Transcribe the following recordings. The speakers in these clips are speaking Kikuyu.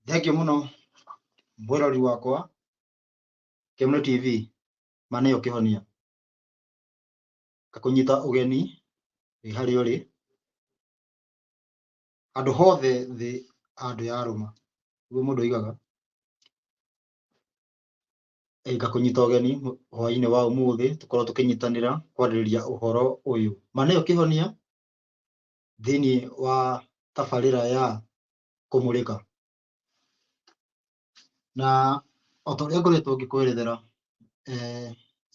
Thengiũ mũno mwĩrori wakwa Kĩmũrĩ TV, ma nĩyo kĩhonia. Ngakũnyita ũgeni wĩ harĩa ũrĩ, handũ hothe thĩ handũ yarũma, nĩguo mũndũ oigaga. Ngakũnyita ũgeni hwainĩ wa ũmũthĩ tũkorwo tũkĩnyitanĩra kwarĩrĩria ũhoro ũyũ. Ma nĩyo kĩhonia thĩiniĩ wa tabarĩra ya kũmũrĩka. Na o ta ũrĩa ngoretwo ngĩkwerethera,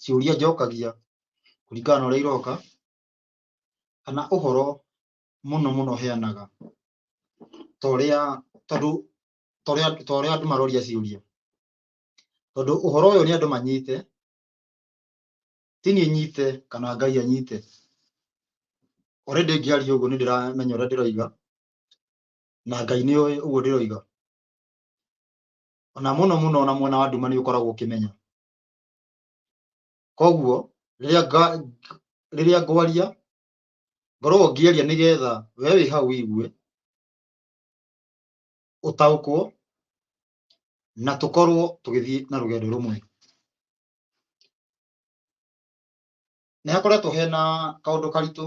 ciũria njokagia kũringana na ũrĩa iroka, kana ũhoro mũno mũno heanaga ta ũrĩa tondũ ta ũrĩa andũ maroria ciũria. Tondũ ũhoro ũyũ nĩ andũ manyite, ti niĩ nyite kana Ngai anyite. Already ngĩaria ũguo nĩ ndĩramenya ũrĩa ndĩroiga, na Ngai nĩ oĩ ũguo ndĩroiga. Ona mũno mũno ona mwena wa nduma nĩ ũkoragwo ũkĩmenya. Koguo rĩrĩa ngwaria, ngoragwo ngĩaria nĩgetha we wĩ hau ũigue, ũtaũkwo, na tũkorwo tũgĩthiĩ na rũgendo rũmwe. Nĩ hakoretwo hena kaũndũ karitũ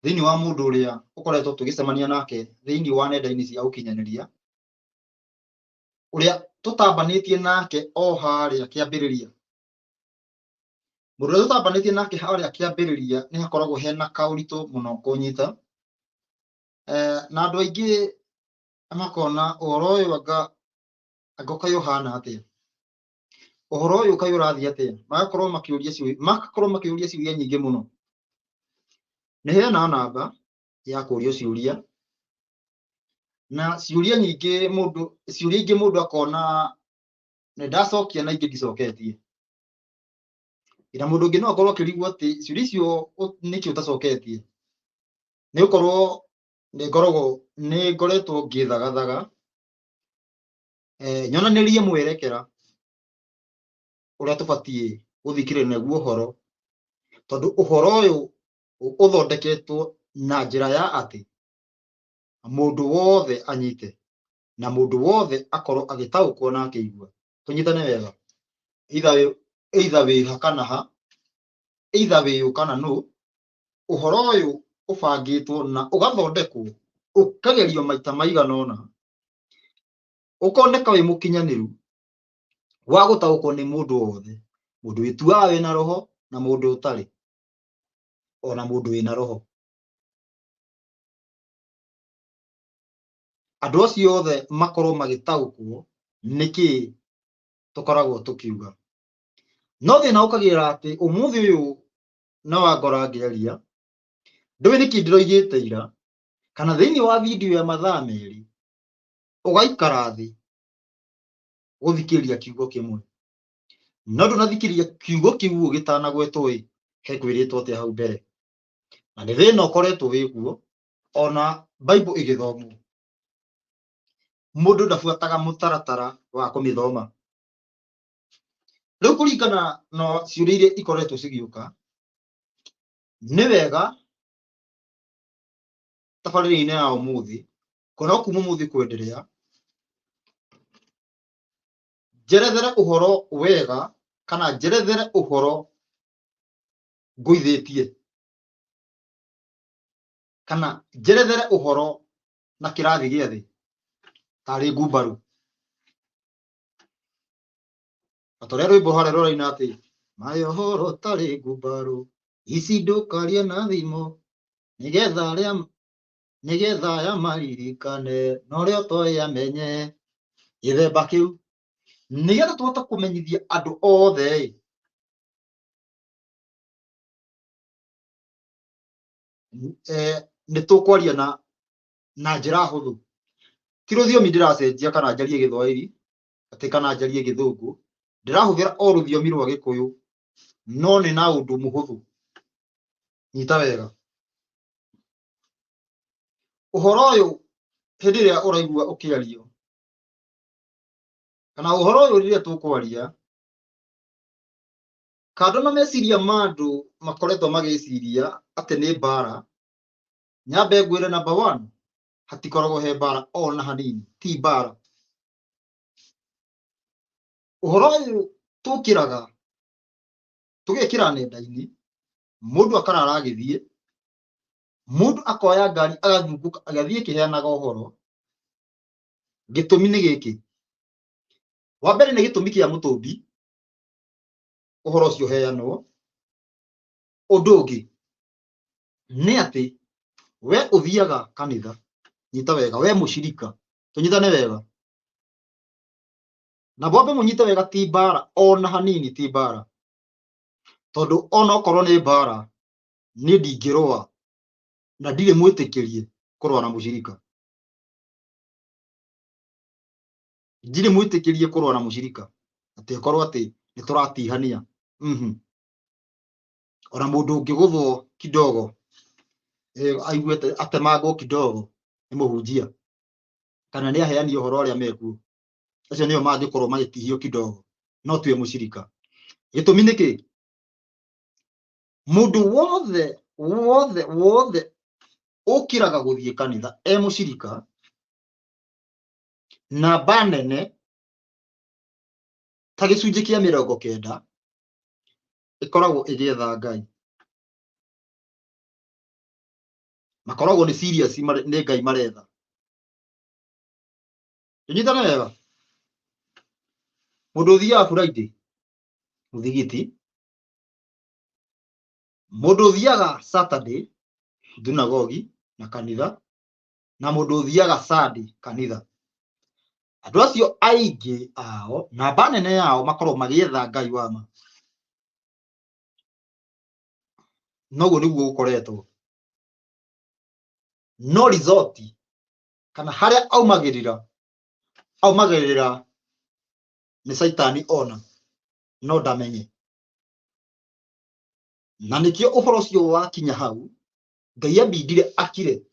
thĩinĩ wa mũndũ ũrĩa ũkoretwo tũgĩcemania nake thĩinĩ wa nenda-inĩ cia ũkinyanĩria, ũrĩa tũtambanĩtie nake o harĩa kĩambĩrĩria. Mũndũ ũrĩa tũtambanĩtie nake harĩa kĩambĩrĩria nĩ hakoragwo hena kaũritũ mũno kũnyita. Na andũ aingĩ makona ũhoro ũyũ anga ũkaĩ ũhana atĩa, ũhoro ũyũ ũkaĩ ũrathiĩ atĩa, magakorwo makĩũria ciũria, magakorwo makĩũria ciũria nyingĩ mũno. Nĩ heanaga namba ya kũrio ciũria, na ciũria nyingĩ mũndũ, ciũria ingĩ mũndũ akona nĩ ndacokia na ingĩ ndicoketie. Na mũndũ ũngĩ no akorwo akĩrigwo atĩ ciũria icio nĩkĩ ũtacoketie, nĩ gũkorwo nĩ ngoragwo nĩ ngoretwo ngĩthagathaga, nyonanĩrie mwerekera ũrĩa tũbatiĩ gũthikĩrĩria naguo ũhoro, tondũ ũhoro ũyũ ũthondeketwo na njĩra ya atĩ mũndũ wothe anyite na mũndũ wothe akorwo agĩtaũkwo na akĩigua. Tũnyitane wega, either wĩ ha kana ha, either wĩ ũ kana nũ, ũhoro ũyũ ũbangĩtwo na ũgathondekwo ũkagerio maita maigana ũna, ũkoneka wĩ mũkinyanĩru wa gũtaũkwo nĩ mũndũ wothe, mũndũ wĩtuaga wĩna roho na mũndũ ũtarĩ, ona mũndũ wĩna roho. Andũ acio othe makorwo magĩtaũkwo nĩkĩ tũkoragwo tũkiuga. No thĩna ũkagĩra atĩ ũmũthĩ ũyũ no wangora ngĩaria, ndũĩ nĩkĩ ndĩroigĩte ira, kana thĩinĩ wa video ya mathaa merĩ ũgaikara thĩ gũthikĩrĩria kiugo kĩmwe, no ndũnathikĩrĩria kiugo kĩu gĩtanagwetwo ĩ, hekwĩrĩtwo atĩa hau mbere. Na nĩ thĩna ũkoretwo wĩkuo ona Bible ĩgĩthomwo, mũndũ ndabuataga mũtaratara wa kũmĩthoma. Rĩu kũringana na ciũria iria ikoretwo cigĩũka, nĩ wega tabarĩra-inĩ ya ũmũthĩ, kana kuma ũmũthĩ kwenderea, njerethere ũhoro wega kana njerethere ũhoro ngũithĩtie, kana njerethere ũhoro na kĩrathi gĩa thĩ tarĩ ngumbarũ. O ta ũrĩa rwĩmbo harĩa rũraina atĩ maya ũhoro tarĩ ngumbarũ, ici ndũkarie na thimo, nĩgetha arĩa nĩgetha aya maririkane na ũrĩa ũtoĩ amenye. Gĩthemba kĩu nĩgetha tũhote kũmenyithia andũ othe ĩ, nĩ tũkwaria na njĩra hũthũ. Ti rũthiomi ndĩracenjia kana njarie Gĩthwaĩri atĩ kana njarie Gĩthũngũ, ndĩrahũthĩra o rũthiomi rwa Gĩkũyũ, no nĩ na ũndũ mũhũthũ. Nyita wega ũhoro ũyũ hĩndĩ ĩrĩa ũraigua ũkĩario, kana ũhoro ũyũ rĩrĩa tũkwaria, kando na meciria ma andũ makoretwo magĩciria atĩ nĩ mbara, nyambe ngwĩre number one, Hatikoragwo he mbara ona hanini, ti mbara. Ũhoro ũyũ tũkĩraga tũgekĩra nenda-inĩ, mũndũ akarara agĩthiĩ, mũndũ akoya ngari agathungũka agathiĩ akĩheanaga ũhoro. Gĩtũmi nĩ gĩkĩ, wa mbere nĩ gĩtũmi kĩa mũtũmbi ũhoro ũcio ũheanwo. Ũndũ ũngĩ nĩ atĩ we ũthiaga kanitha, nyita wega, we mũcirika, tũnyitane wega na mwambe mũnyite wega, ti mbara ona hanini, ti mbara, tondũ ona okorwo nĩ mbara niĩ ndingĩrũa na ndirĩ mwĩtĩkĩrie kũrũa na mũcirika, ndirĩ mwĩtĩkĩrie kũrũa na mũcirika atĩ ĩkorwo atĩ nĩ tũratihania. Ona mũndũ ũngĩgũthwo kidogo, aigue atemangwo kidogo nĩ mũhunjia kana nĩ aheani ũhoro arĩa mekuo, acio nĩo mangĩkorwo magĩtihio kidogo, no tiwe mũcirika. Gĩtũmi nĩ kĩ? Mũndũ wothe wothe wothe ũkĩraga gũthiĩ kanitha e mũcirika, namba nene ta gĩcunjĩ kĩa 90 ĩkoragwo ĩgĩetha Ngai, makoragwo nĩ serious, nĩ Ngai maretha. Tũnyitane wega, mũndũ ũthiaga Friday mũthigiti, mũndũ ũthiaga Saturday thunagogi na kanitha, na mũndũ ũthiaga Sunday kanitha. Andũ acio aingĩ ao, namba nene yao, makoragwo magĩetha Ngai wa ma. Noguo nĩguo gũkoretwo. No result kana harĩa aumagĩrĩra, aumagĩrĩra nĩ caitani ona no ndamenye. Na nĩkĩo ũhoro ũcio wakinya hau, Ngai ambindire akire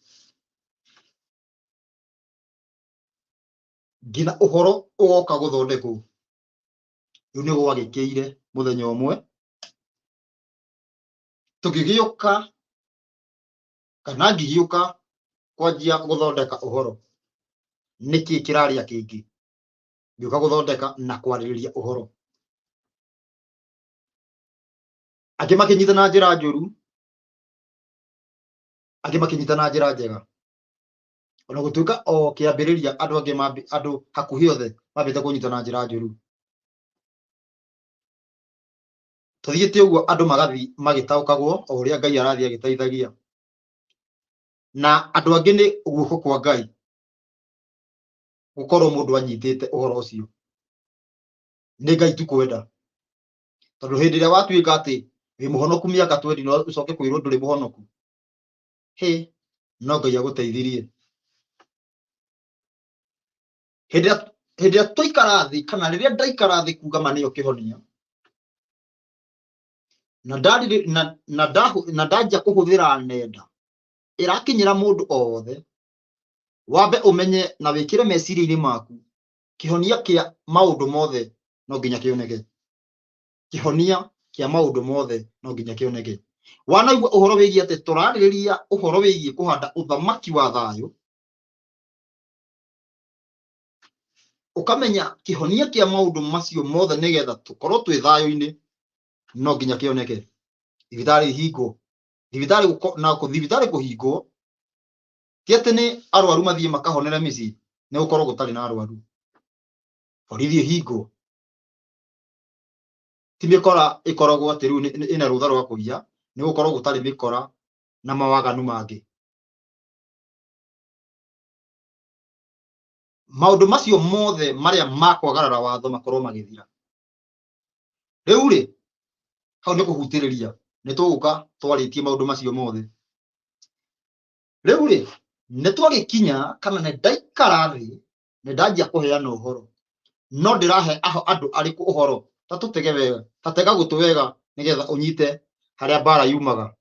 nginya ũhoro ũgoka gũthondekwo. Rĩu nĩ gwagĩkĩire mũthenya ũmwe tũgĩgĩũka kana ngĩgĩũka kwanjia gũthondeka ũhoro, nĩkĩ kĩrarĩa kĩngĩ, ngĩũka gũthondeka na kwarĩrĩria ũhoro. Angĩ makĩnyita na njĩra njũru, angĩ makĩnyita na njĩra njega. Ona gũtuĩka o kĩambĩrĩria andũ angĩ andũ hakuhĩ othe mambĩte kũnyita na njĩra njũru. Tũthiĩte ũguo andũ magathiĩ magĩtaũkagwo o ũrĩa Ngai arathiĩ agĩteithagia. Na andũ angĩ nĩ guoko kwa Ngai gũkorwo mũndũ anyitĩte ũhoro ũcio. Nĩ Ngai tu kwenda. Tondũ hĩndĩ ĩrĩa watuĩka atĩ wĩ mũhonoku mĩaka 20 no ũcoke kwĩrwo ndũrĩ mũhonoku, hĩ, no Ngai agũteithirie. Hĩndĩ ĩrĩa twaikara thĩ kana rĩrĩa ndaikara thĩ kuga ma nĩyo kĩhonia, na ndanjia kũhũthĩra nenda ĩrakinyĩra mũndũ o wothe, wambe ũmenye na wĩkĩre meciria-inĩ maku kĩhonia kĩa maũndũ mothe no nginya kĩoneke. Kĩhonia kĩa maũndũ mothe no nginya kĩoneke. Wanaigua ũhoro wĩgiĩ atĩ tũrarĩrĩria ũhoro wĩgiĩ kũhanda ũthamaki wa thayũ, ũkamenya kĩhonia kĩa maũndũ macio mothe nĩgetha tũkorwo twĩ thayũ-inĩ no nginya kĩoneke. Thibitarĩ ihingwo, thibitarĩ na thibitarĩ kũhingwo ti atĩ nĩ arwaru mathiĩ makahonere mĩciĩ, nĩ gũkorwo gũtarĩ na arwaru. Borithi ĩhingwo, ti mĩkora ĩkoragwo atĩ rĩu ĩna rũtha rwa kũiya, nĩ gũkorwo gũtarĩ mĩkora na mawaganu mangĩ. Maũndũ macio mothe marĩa makwagarara watho makorwo magĩthira. Rĩu rĩ, hau nĩ kũhutĩrĩria, nĩ tũgũka twarĩtie maũndũ macio mothe. Rĩu rĩ, nĩ twagĩkinya kana nĩ ndaikara thĩ, nĩ ndanjia kũheana ũhoro. No ndĩrahe andũ arĩkũ ũhoro? Ta tũtege wega, ta tega gũtũ wega nĩgetha ũnyite harĩa mbara yumaga.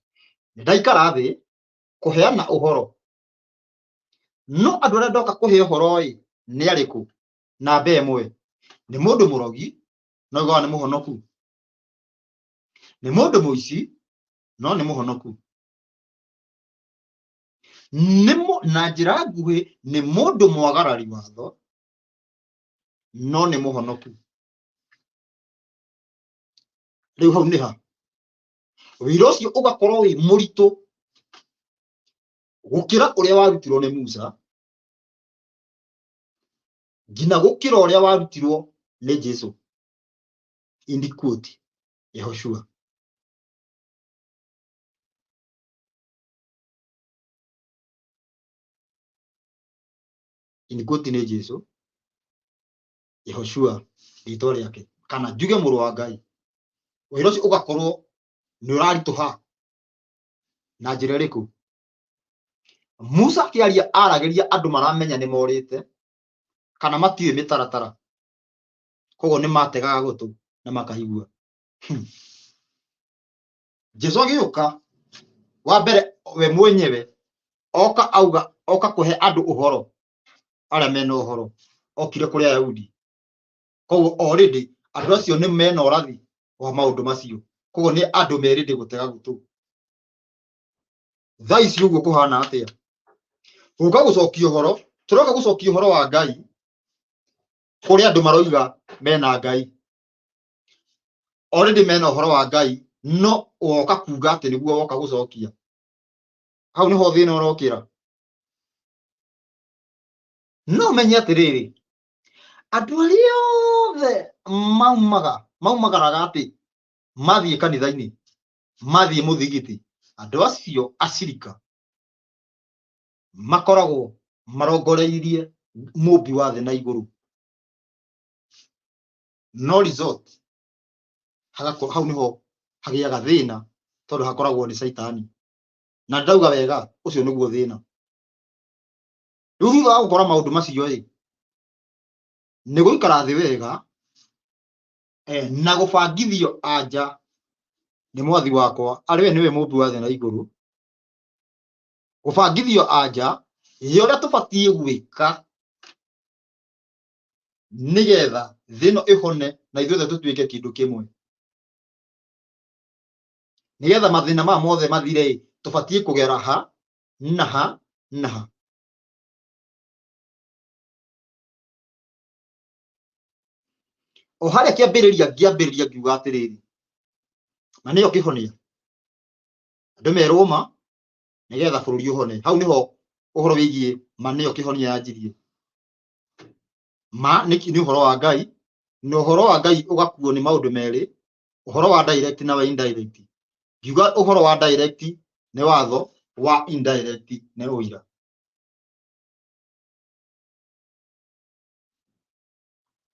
Nĩ ndaikara thĩ kũheana ũhoro. No andũ arĩa ndoka kũhe ũhoro ĩ, nĩ arĩkũ? Namba ĩmwe, nĩ mũndũ mũrogi, no augaga nĩ mũhonoku. Nĩ mũndũ mũici, no nĩ mũhonoku. Nĩ na njĩra nguhĩ nĩ mũndũ mwagarari watho no nĩ mũhonoku. Rĩu hau nĩ ha wĩra ũcio ũgakorwo wĩ mũritũ gũkĩra ũrĩa warutirwo nĩ Musa, nginya gũkĩra ũrĩa warutirwo nĩ Jesu. In quote Yehoshua. In quote nĩ Jesu, Yehoshua rĩtwa rĩake, kana njuge mũrũ wa Ngai. Wĩra ũcio ũgakorwo nĩ ũraritũha na njĩra ĩrĩkũ? Musa akĩaria aragĩria andũ maramenya nĩ morĩte kana matiũĩ mĩtaratara, koguo nĩ mategaga gũtũ na makaigua. Jesu agĩũka wa mbere we mwenyewe oka auga oka kũhe andũ ũhoro arĩa mena ũhoro, okire kũrĩ Ayahudi, koguo already andũ acio nĩ mena ũrathi wa maũndũ macio, koguo nĩ andũ merĩndĩ gũtega gũtũ. Thaa ici ũguo kũhana atĩa? Gũka gũcokia ũhoro, tũroka gũcokia ũhoro wa Ngai kũrĩ andũ maroiga mena Ngai, already mena ũhoro wa Ngai, no woka kuga atĩ nĩguo woka gũcokia. Hau nĩho thĩna ũrokĩra. No menye atĩrĩrĩ, andũ arĩa othe maumagaraga atĩ mathiĩ kanitha-inĩ, mathiĩ mũthigiti, andũ acio acirika makoragwo marongoreirie mũmbi wa thĩ na igũrũ. No result hau nĩho hagĩaga thĩna, tondũ hakoragwo nĩ caitani. Na ndauga wega, ũcio nĩguo thĩna. Rĩu thutha wa gũkora maũndũ macio ĩ, nĩ gũikara thĩ wega na gũbangithio anja nĩ mwathi wakwa arĩ we nĩwe mũmbi wa thĩ na igũrũ, gũbangithio anja ya ũrĩa tũbatiĩ gwĩka nĩgetha thĩ ĩno ĩhone na ithuothe tũtuĩke kĩndũ kĩmwe, nĩgetha mathĩna maya mothe mathire ĩ, tũbatiĩ kũgera ha na ha na ha. O harĩa kĩambĩrĩria ngĩambĩrĩria ngiuga atĩrĩrĩ, na nĩyo kĩhonia, andũ merwo ma nĩgetha bũrũri ũhone. Hau nĩho ũhoro wĩgiĩ ma nĩyo kĩhonia yanjirie. Ma nĩ ũhoro wa Ngai, na ũhoro wa Ngai ũgakuo nĩ maũndũ merĩ, ũhoro wa direct na wa indirect. Ngiuga ũhoro wa direct nĩ watho, wa indirect nĩ ũira.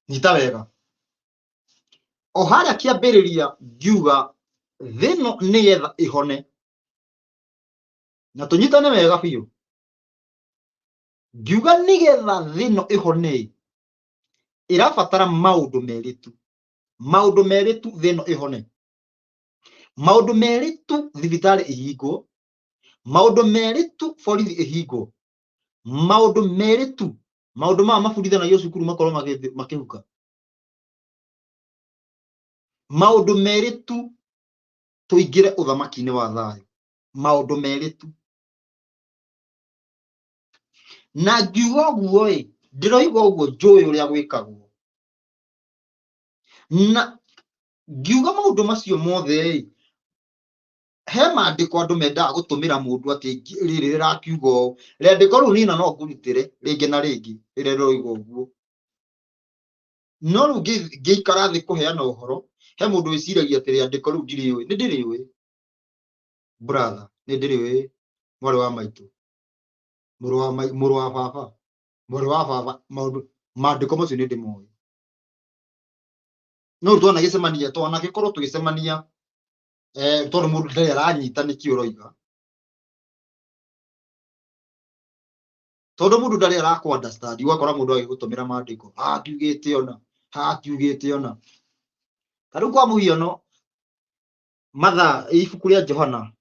Nyita wega. O harĩa kĩambĩrĩria ngiuga thĩ ĩno nĩgetha ĩhone, na tũnyitane wega biũ, ngiuga nĩgetha thĩ ĩno ĩhone ĩrabatara maũndũ merĩ tu, maũndũ merĩ tu thĩ ĩno ĩhone, maũndũ merĩ tu thibitarĩ ĩhingwo, maũndũ merĩ tu borithi ĩhingwo, maũndũ merĩ tu maũndũ maya mabundithanagio cukuru makorwo makĩhuka, maũndũ merĩ tu tũingĩre ũthamaki-inĩ wa thayũ, maũndũ merĩ tu. Na ngiuga ũguo ĩ, ndĩroiga ũguo njũĩ ũrĩa gwĩkagwo. Na ngiuga maũndũ macio mothe ĩ, he maandĩko andũ mendaga gũtũmĩra mũndũ atĩ rĩrĩ rĩrakiuga ũũ, rĩandĩko rĩu nina no ngũrutĩre rĩngĩ na rĩngĩ rĩrĩa rĩroiga ũguo. No rĩu ngĩikara thĩ kũheana ũhoro, he mũndũ wĩciragia atĩ rĩandĩko rĩu ndirĩũĩ. Nĩ ndĩrĩũĩ brother, nĩ ndĩrĩũĩ mwarĩ wa maitũ, mũrũ wa baba, mwarĩ wa baba, maũndũ maandĩko macio nĩ ndĩmoĩ. No rĩu twanagĩcemania, twanagĩkorwo tũgĩcemania tondũ mũndũ ndarĩ aranyita nĩkĩ ũroiga, tondũ mũndũ ndarĩ arakũ understand, ũgakora mũndũ agĩgũtũmĩra maandĩko haha kiugĩte ona, haha kiugĩte ona. Ta rĩu kwa mũhiano mathaa ibuku rĩa Johana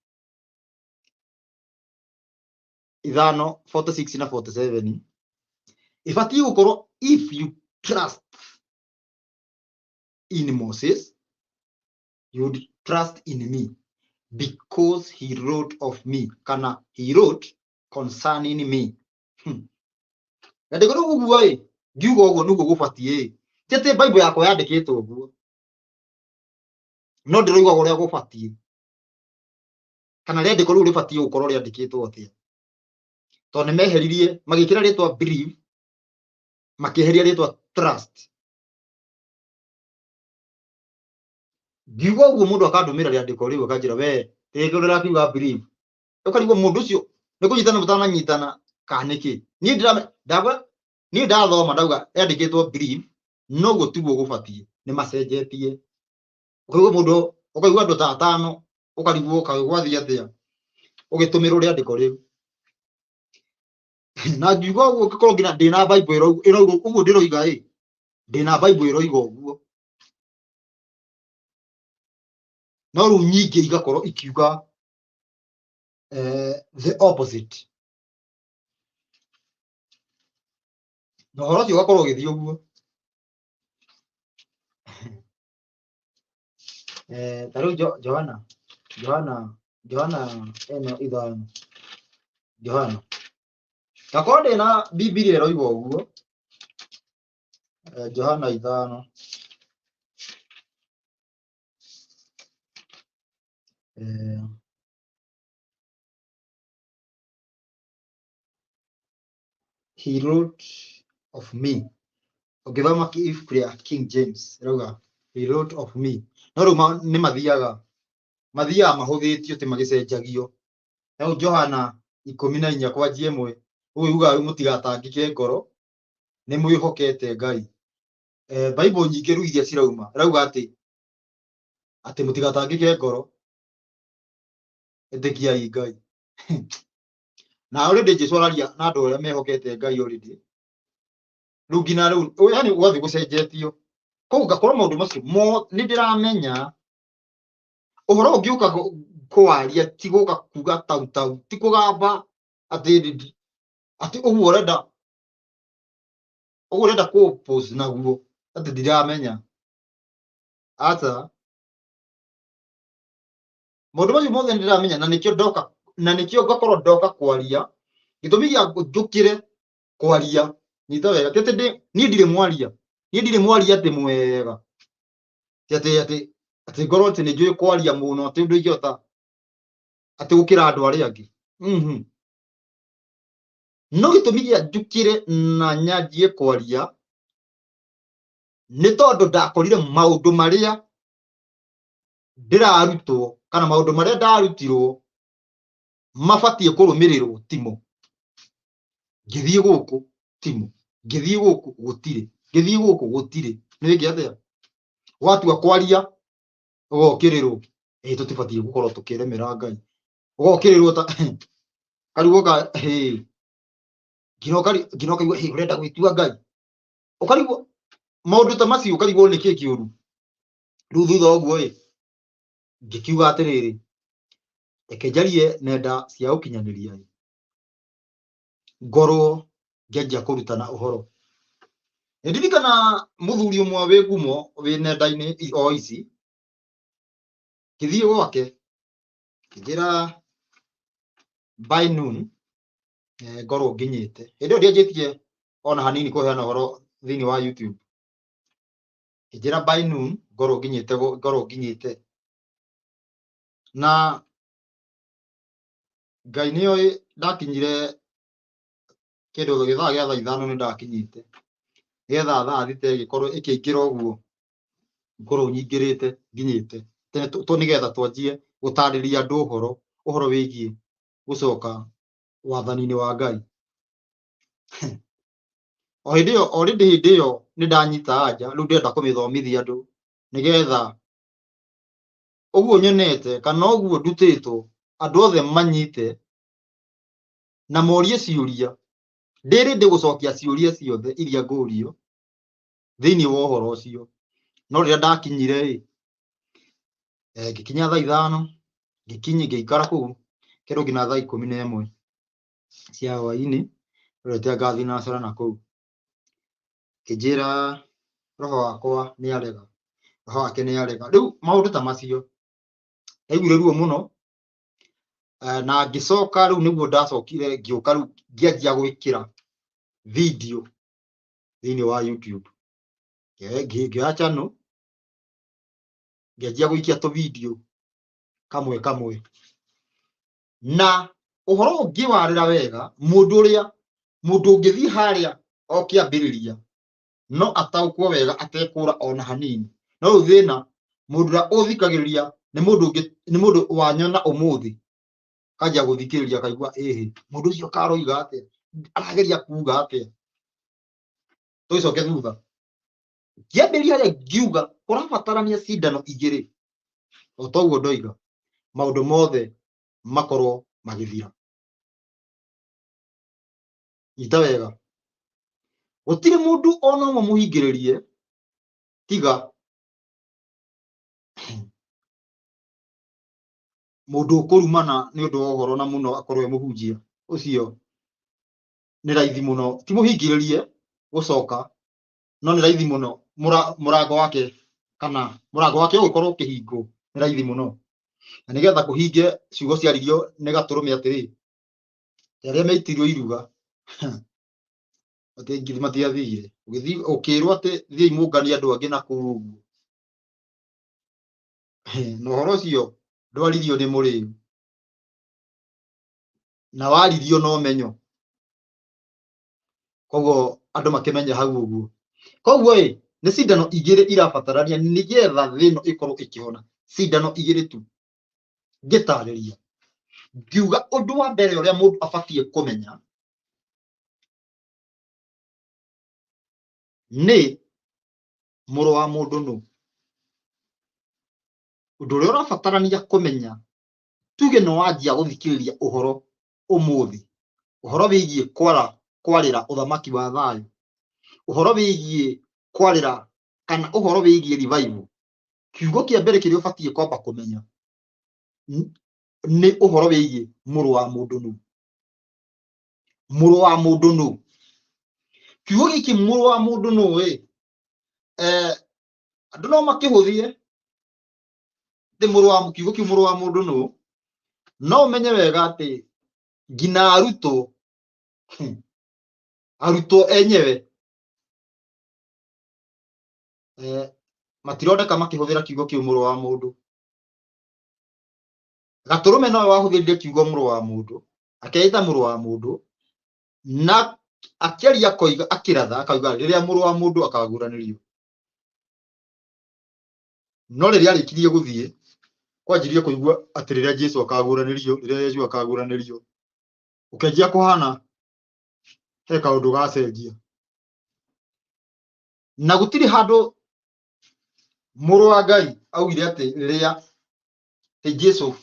5:46 na 47 ibatiĩ gũkorwo if you trust in Moses you would trust in me because he wrote of me, kana he wrote concerning me. Rĩandĩko rĩu ũguo ĩ, ngiuga ũguo nĩguo gũbatiĩ ĩ, ti atĩ Bible yakwa yandĩkĩtwo ũguo, no ndĩroiga ũrĩa gũbatiĩ, kana rĩandĩko rĩu rĩbatiĩ gũkorwo rĩandĩkĩtwo atĩa, tondũ nĩ meheririe magĩkĩra rĩtwa believe, makĩeheria rĩtwa trust. Ngiuga ũguo mũndũ akandũmĩra rĩandĩko rĩu akanjĩra we rĩngĩ rĩrakiuga believe, ũkarigwo mũndũ ũcio nĩ kũnyitana mũtananyitana kana nĩkĩ. Niĩ ndagwa niĩ ndathoma ndauga yandĩkĩtwo believe, noguo tiguo gũbatiĩ, nĩ macenjetie. Ũkaigua mũndũ, ũkaigua andũ ta atano, ũkarigwo kaĩ gwathiĩ atĩa ũgĩtũmĩrwo rĩandĩko rĩu. Na ngiuga ũguo ngĩkorwo nginya ndĩna Bible ĩrauga ũguo ndĩroiga ĩ, ndĩna Bible ĩroiga ũguo, no rĩu nyingĩ igakorwo ikiuga the opposite, na ũhoro ũcio ũgakorwo ũgĩthiĩ ũguo. Ta rĩu Johana, Johana, Johana ĩno ithano, Johana, takorwo ndĩna Bibilia ĩroiga ũguo, Johana ithano, he wrote of me. Ũngĩthoma ibuku rĩa King James ĩrauga he wrote of me, no rĩu nĩ mathiaga mahũthĩtio, ti magĩcenjagio. Rĩu Johana 14 kwanjia 1 ũguo yugaga rĩu mũtigatangĩke ngoro, nĩ mwĩhokete Ngai. Bible nyingĩ rĩu iria cirauma ĩrauga atĩ mũtigatangĩke ngoro, ĩtĩkiai Ngai. Na already Jesu araria na andũ arĩa mehokete Ngai already. Rĩu nginya rĩu, yani gwathiĩ gũcenjetio. Koguo ngakorwo maũndũ macio nĩ ndĩramenya ũhoro ũngĩũka kũwaria, ti gũka kuga tau tau, ti kũgamba atĩ atĩ ũguo ũrenda, ũguo ũrenda kũ-oppose naguo atĩ ndiramenya. Ata maũndũ macio mothe nĩ ndĩramenya, na nĩkĩo ndoka, na nĩkĩo ngakorwo ndoka kwaria. Gĩtũmi gĩa njũkĩre kwaria, nyita wega, ti atĩ niĩ ndirĩ mwaria, niĩ ndirĩ mwaria atĩ mwega, ti atĩ atĩ atĩ ngorwo atĩ nĩ njũĩ kwaria mũno atĩ ũndũ ingĩhota atĩ gũkĩra andũ arĩa angĩ. No gĩtũmi gĩa njũkĩre na nyanjie kwaria nĩ tondũ ndakorire maũndũ marĩa ndĩrarutwo kana maũndũ marĩa ndarutirwo mabatiĩ kũrũmĩrĩrwo timo. Ngĩthiĩ gũkũ timo, ngĩthiĩ gũkũ gũtirĩ, ngĩthiĩ gũkũ gũtirĩ. Nĩ wĩke atĩa? Watua kwaria ũgokĩrĩrwo, ĩ tũtibatiĩ gũkorwo tũkĩremera Ngai, ũgokĩrĩrwo ta karigwo ka hĩ, nginya nginya ũkaigua hĩ ũrenda gwĩtua Ngai, ũkarigwo maũndũ ta macio, ũkarigwo nĩ kĩĩ kĩũru. Rĩu thutha wa ũguo ĩ, ngĩkiuga atĩrĩrĩ, reke njarie nenda cia ũkinyanĩria ĩ, ngorwo ngĩanjia kũrutana ũhoro. Nĩ ndirikana mũthuri ũmwe wĩ ngumo wĩ nenda-inĩ o ici, ngĩthiĩ gwake ngĩnjĩra by noon, ngorwo nginyĩte. Hĩndĩ ĩyo ndianjĩtie ona hanini kũheana ũhoro thĩinĩ wa YouTube. Ngĩnjĩra by noon ngorwo nginyĩte, ngorwo nginyĩte. Na Ngai nĩoĩ ndakinyire kĩndũ gĩthaa gĩa thaa 5 nĩ ndakinyĩte, nĩgetha thaa thita ĩgĩkorwo ĩkĩingĩra ũguo ngorwo nyingĩrĩte nginyĩte tene, nĩgetha twanjie gũtarĩria andũ ũhoro wĩgiĩ gũcoka wathani-inĩ wa Ngai. O hĩndĩ ĩyo, already hĩndĩ ĩyo nĩ ndanyita anja, rĩu ndĩrenda kũmĩthomithia andũ nĩgetha ũguo nyonete kana ũguo ndutĩtwo andũ othe manyite na morie ciũria. Ndĩrĩ ndĩgũcokia ciũria ciothe iria ngũrio thĩinĩ wa ũhoro ũcio. No rĩrĩa ndakinyire ĩ, ngĩkinya thaa 5, ngĩkinya ngĩikara kũu kĩndũ nginya thaa 11 cia hwaĩ-inĩ, rorete anga thinacara na kũu. Ngĩnjĩra roho wakwa nĩ arega, roho wake nĩ arega. Rĩu maũndũ ta macio ndaiguire ruo mũno. Na ngĩcoka rĩu nĩguo ndacokire ngĩũka rĩu ngĩanjia gwĩkĩra video thĩinĩ wa YouTube. Ngĩoya channel ngĩanjia gũikia tũ video kamwe kamwe. Na ũhoro ũngĩwarĩra wega mũndũ ũrĩa mũndũ ũngĩthiĩ harĩa o kĩambĩrĩria no ataũkwo wega atekũra ona hanini. No rĩu thĩna mũndũ ũrĩa ũthikagĩrĩria nĩ mũndũ ũngĩ, nĩ mũndũ wanyona ũmũthĩ kanjia gũthikĩrĩria akaigua ĩhĩ mũndũ ũcio karoiga atĩa, arageria kuga atĩa. Tũgĩcoke thutha ngĩambĩrĩria harĩa ngiuga kũrabatarania cindano igĩrĩ, o toguo ndoiga maũndũ mothe makorwo magĩthira. Nyita wega, gũtirĩ mũndũ ona ũmwe mũhingĩrĩrie tiga mũndũ ũkũrumana nĩ ũndũ wa ũhoro na mũno akorwo e mũhunjia, ũcio nĩ raithi mũno, ti mũhingĩrĩrie gũcoka, no nĩ raithi mũno mũrango wake kana mũrango wake ũgĩkorwo ũkĩhingwo nĩ raithi mũno. Na nĩgetha kũhinge ciugo ciaririo nĩ Gatũrũme atĩrĩ, arĩa meitirwo iruga matiathire, ũgĩthiĩ ũkĩrwo atĩ thiĩi mũnganie andũ angĩ na kũu ũguo. Na ũhoro ũcio ndwaririo nĩ mũrĩu na waririo na ũmenyo, koguo andũ makĩmenya hau ũguo. Koguo ĩ nĩ cindano igĩrĩ irabatarania nĩgetha thĩ ĩno ĩkorwo ĩkĩhona, cindano igĩrĩ tu. Ngĩtarĩria ngiuga ũndũ wa mbere ũrĩa mũndũ abatiĩ kũmenya nĩ mũrũ wa mũndũ nũ. Ũndũ ũrĩa ũrabatarania kũmenya, tuge nĩ wanjia gũthikĩrĩria ũhoro ũmũthĩ, ũhoro wĩgiĩ kwarĩra ũthamaki wa thayũ, ũhoro wĩgiĩ kwarĩra kana ũhoro wĩgiĩ revival, kiugo kĩa mbere kĩrĩa ũbatiĩ kwamba kũmenya nĩ ũhoro wĩgiĩ mũrũ wa mũndũ nũ. Mũrũ wa mũndũ nũ. Kiugo gĩkĩ mũrũ wa mũndũ nũ ĩ, andũ no makĩhũthie atĩ mũrũ wa kiugo kĩu mũrũ wa mũndũ nũ, no ũmenye wega atĩ nginya arutwo enyewe matironeka makĩhũthĩra kiugo kĩu mũrũ wa mũndũ. Gatũrũme nowe wahũthĩrire kiugo mũrũ wa mũndũ, akeita mũrũ wa mũndũ, na akĩaria akoiga, akĩratha akauga rĩrĩa mũrũ wa mũndũ akaguũranĩrio. No rĩrĩa arĩkirie gũthiĩ, kwanjirie kũigua atĩ rĩrĩa Jesũ akaguũranĩrio, rĩrĩa Jesũ akaguũranĩrio, ũkĩanjia kũhana he kaũndũ gacenjia. Na gũtirĩ handũ mũrũ wa Ngai augire atĩ rĩrĩa Jesũ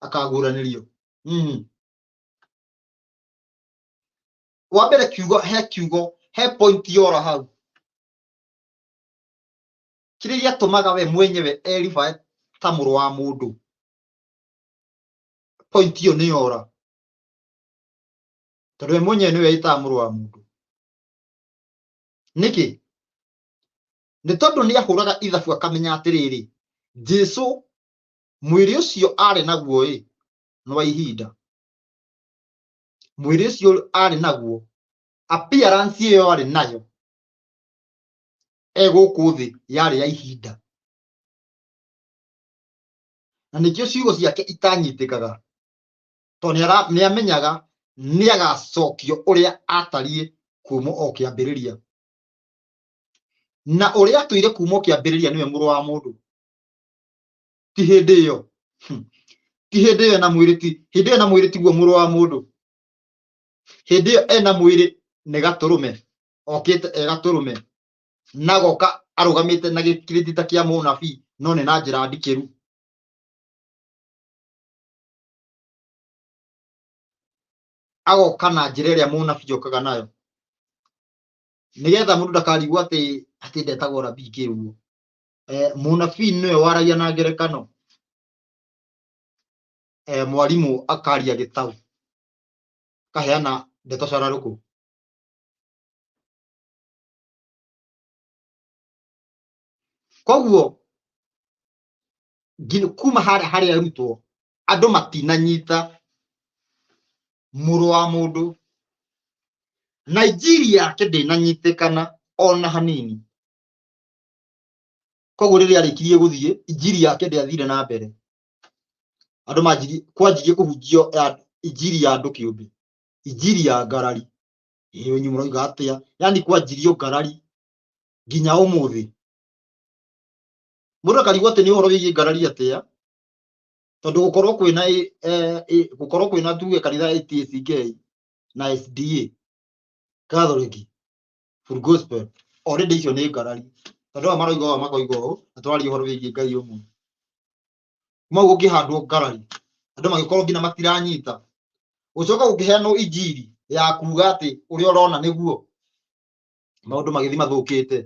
akaguũranĩrio. Wa mbere kiugo, he kiugo, he point yora hau. Kĩrĩa gĩatũmaga we mwenyewe eribae ta mũrũ wa mũndũ, point ĩyo nĩ yora, tondũ we mwenyewe nĩwe ĩtaga mũrũ wa mũndũ. Nĩkĩ? Nĩ tondũ nĩ ahũraga ithabu akamenya atĩrĩrĩ, Jesũ mwĩrĩ ũcio arĩ naguo ĩ nĩ wa ihinda, mwĩrĩ ũcio arĩ naguo, appearance ĩyo arĩ nayo e gũkũ thĩ yarĩ ya ihinda, na nĩkĩo ciugo ciake itanyitĩkaga, tondũ nĩ amenyaga nĩ agacokio ũrĩa atariĩ kuma o kĩambĩrĩria, na ũrĩa atũire kuma o kĩambĩrĩria nĩwe mũrũ wa mũndũ. Ti hĩndĩ ĩyo, ti hĩndĩ ĩyo ena mwĩrĩ, ti hĩndĩ ĩyo ena mwĩrĩ tiguo mũrũ wa mũndũ. Hĩndĩ ĩyo ena mwĩrĩ nĩ gatũrũme, okĩte e gatũrũme, na agoka arũgamĩte na gĩkirĩti ta kĩa mũnabii, no nĩ na njĩra ndikĩru. Agoka na njĩra ĩrĩa mũnabii okaga nayo, nĩgetha mũndũ ndakarigwo atĩ ndetagwo rabii kĩ ũguo. Mũnabii nĩwe waragia na ngerekano, mwarimũ akaria gĩtaũ, akaheana ndeto cararũkũ. Koguo kuma harĩa harĩa arutwo andũ matinanyita Mũrũ wa mũndũ na injiri yake ndĩnanyitĩkana ona hanini. Koguo rĩrĩa arĩkirie gũthiĩ, injiri yake ndĩathire na mbere. Andũ manjirie kwanjirie kũhunjio ya injiri ya andũ kĩũmbe, injiri ya ngarari. Ĩĩ inyuĩ mũroiga atĩa? Yani kwanjirio ngarari nginya ũmũthĩ. Mũndũ akarigwo atĩ nĩ ũhoro wĩgiĩ ngarari atĩa, tondũ gũkorwo kwĩna gũkorwo kwĩna tuge kanitha ATACK na SDA Catholic Full Gospel already icio nĩ ngarari, tondũ aya maroiga ũũ makoiga ũũ, na tũraria ũhoro wĩgiĩ Ngai ũmwe. Kuma hau gũkĩhandwo ngarari, andũ magĩkorwo nginya matiranyita. Gũcoka gũkĩheanwo injiri ya kuga atĩ ũrĩa ũrona nĩguo, maũndũ magĩthiĩ mathũkĩte.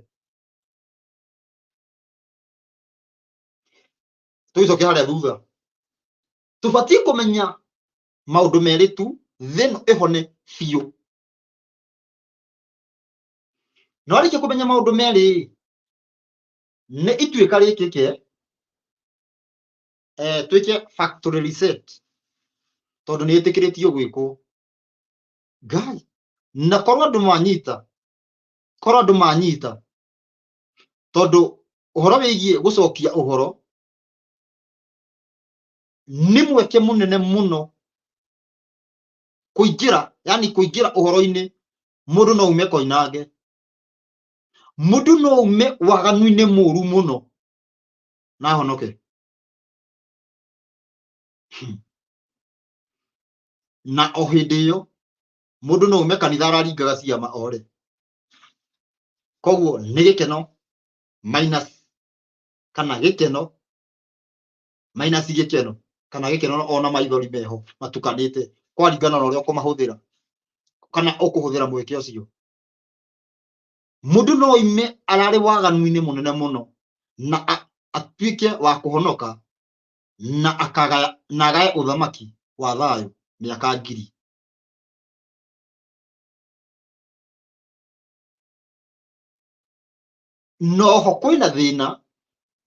Tũgĩcoke harĩa thutha, tũbatiĩ kũmenya maũndũ merĩ tu thĩ ĩno ĩhone biũ. Na warĩkia kũmenya maũndũ merĩ, nĩ ituĩka rĩkĩke, twĩke factory reset, tondũ nĩ ĩtĩkĩrĩtio gwĩkwo. Ngai, na korwo andũ manyita, korwo andũ manyita, tondũ ũhoro wĩgiĩ gũcokia ũhoro nĩ mweke mũnene mũno kũingĩra, yani kũingĩra ũhoro-inĩ. Mũndũ no ume koinange, mũndũ no ume waganu-inĩ mũru mũno na ahonoke. Na o hĩndĩ ĩyo mũndũ no ume kanitha araringaga ciama ore. Koguo nĩ gĩkeno minus kana gĩkeno minus gĩkeno kana gĩkeno ona maithori meho matukanĩte, kwaringana na ũrĩa ũkũmahũthĩra kana ũkũhũthĩra mweke ũcio. Mũndũ no oime ararĩ waganu-inĩ mũnene mũno na atuĩke wa kũhonoka na akagaya na agae ũthamaki wa thayũ mĩaka ngiri. Noho kwĩna thĩna,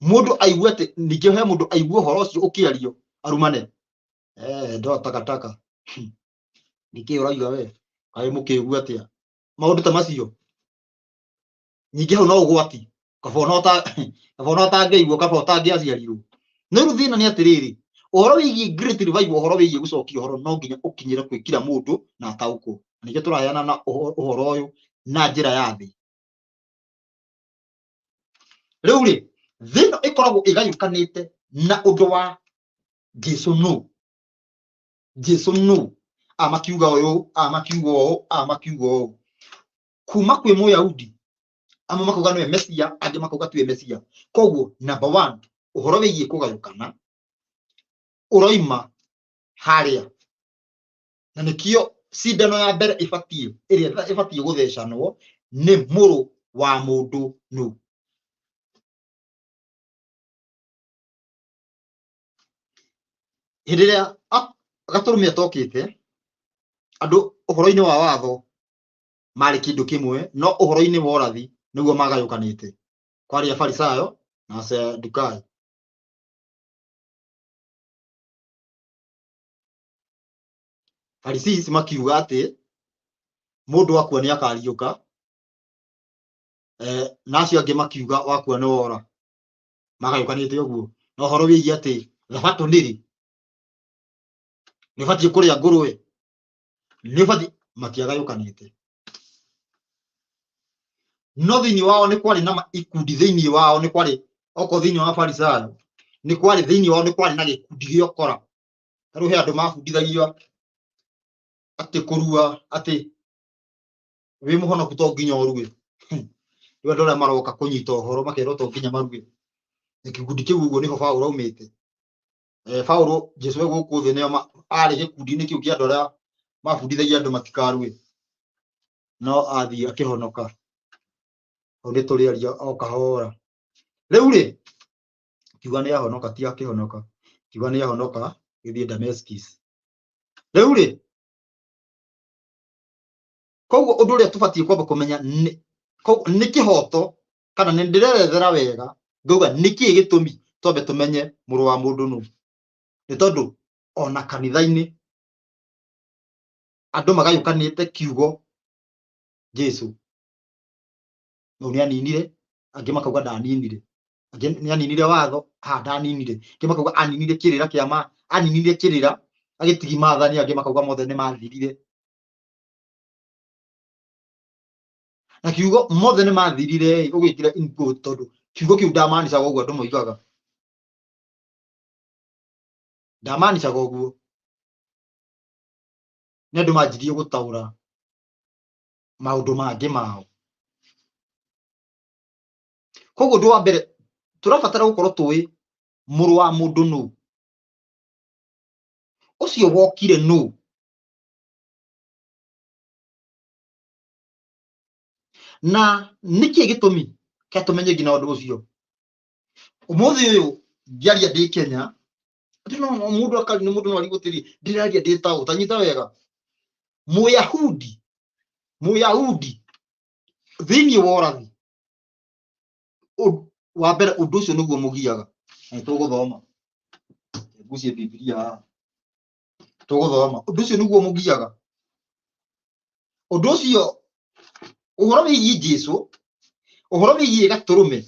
mũndũ aigue atĩ ningĩ he mũndũ aigue ũhoro ũcio ũkĩario arumane, ndoa takataka nĩkĩ ũrauga we, kaĩ mũkĩgu atĩa, maũndũ ta macio. Ningĩ hau no ũgwati, kaba ona ũtangĩigua, kaba ũtangĩaciarirwo. No rĩu thĩna nĩ atĩrĩrĩ, ũhoro wĩgiĩ great revival, ũhoro wĩgiĩ gũcokia ũhoro no nginya ũkinyĩre kwĩ kila mũndũ na ataũkwo. Na nĩkĩo tũraheana na ũhoro ũyũ na njĩra ya thĩ. Rĩu rĩ, thĩ ĩno ĩkoragwo ĩgayũkanĩte na ũndũ wa Jesu nũ, Jesu nũ, aya makiuga ũyũ, aya makiuga ũũ, aya makiuga ũũ. Kuma kwĩ Mũyahudi, amwe makauga nĩwe Mesia, angĩ makauga tiwe Mesia. Koguo number one, ũhoro wĩgiĩ kũgayũkana ũroima harĩa, na nĩkĩo cindano ya mbere ĩbatiĩ, ĩrĩa ĩbatiĩ gũthecanwo nĩ mũrũ wa mũndũ nũ. Hĩndĩ ĩrĩa gatũrũme atokĩte, andũ ũhoro-inĩ wa watho marĩ kĩndũ kĩmwe, no ũhoro-inĩ wa ũrathi nĩguo magayũkanĩte. Kwarĩ Afarisayo na Asadukai. Pharisees makiuga atĩ mũndũ akua nĩ akariũka, na acio angĩ makiuga wakua nĩ wora. Magayũkanĩte ũguo. Na ũhoro wĩgiĩ atĩ thabatũ nĩ rĩ, nĩ ũbatiĩ kũrĩa ngũrũwe, nĩ ũbatiĩ, matiagayũkanĩte. No thĩinĩ wao nĩ kwarĩ na ikundi, thĩinĩ wao nĩ kwarĩ, okorwo thĩinĩ wa Farisayo nĩ kwarĩ, thĩinĩ wao nĩ kwarĩ na gĩkundi gĩa ũkora. Ta rĩu he andũ mabundithagio atĩ kũrua, atĩ wĩ mũhonoku to nginya ũrue. Rĩu andũ arĩa maroka kũnyita ũhoro makerwo to nginya marue. Na gĩkundi kĩu ũguo nĩho Paũlũ aumĩte. Paũlũ, Jesũ e gũkũ thĩ nĩo arĩ gĩkundi-inĩ kĩu kĩa andũ arĩa mabundithagia andũ matikarue, no athiĩ akĩhonoka. Hau nĩ tũrĩaria o kahora. Rĩu rĩ, kiuga nĩ ahonoka, ti akĩhonoka, kiuga nĩ ahonoka gĩthiĩ Damascus. Rĩu rĩ, koguo ũndũ ũrĩa tũbatiĩ kwamba kũmenya nĩ kĩhoto, kana nĩ ndĩrerethera wega ngauga nĩkĩĩ gĩtũmi twambe tũmenye mũrũ wa mũndũ nũ. Nĩ tondũ ona kanitha-inĩ Andũ magayũkanĩte kiugo Jesu no nĩ aninire, angĩ makauga ndaninire, angĩ nĩ aninire watho, ha ndaninire, angĩ makauga aninire kĩrĩra kĩa ma, aninire kĩrĩra agĩtigi maathani, angĩ makauga mothe nĩ mathirire. Na kiugo mothe nĩ mathirire ĩ, ũgwĩkĩra in quote tondũ kiugo kĩu ndamanicaga ũguo andũ moigaga, ndamanicaga ũguo, nĩ andũ manjirie gũtaũra maũndũ mangĩ mao. Koguo ũndũ wa mbere tũrabatara gũkorwo tũĩ mũrũ wa mũndũ nũ, ũcio wokire nũ, na nĩkĩ gĩtũmi kĩa tũmenye nginya ũndũ ũcio. Ũmũthĩ ũyũ ngĩaria ndĩ Kenya, atĩ no mũndũ akari nĩ mũndũ no arigwo atĩrĩ, ndĩraria ndĩ taũ, ta nyita wega. Mũyahudi, Mũyahudi thĩinĩ wa ũrathi wa mbere ũndũ ũcio nĩguo mũgiaga. Na nĩtũgũthoma, ngucie Bibilia haha, tũgũthoma ũndũ ũcio nĩguo mũgiaga. Ũndũ ũcio ũhoro wĩgiĩ Jesu, ũhoro wĩgiĩ gatũrũme,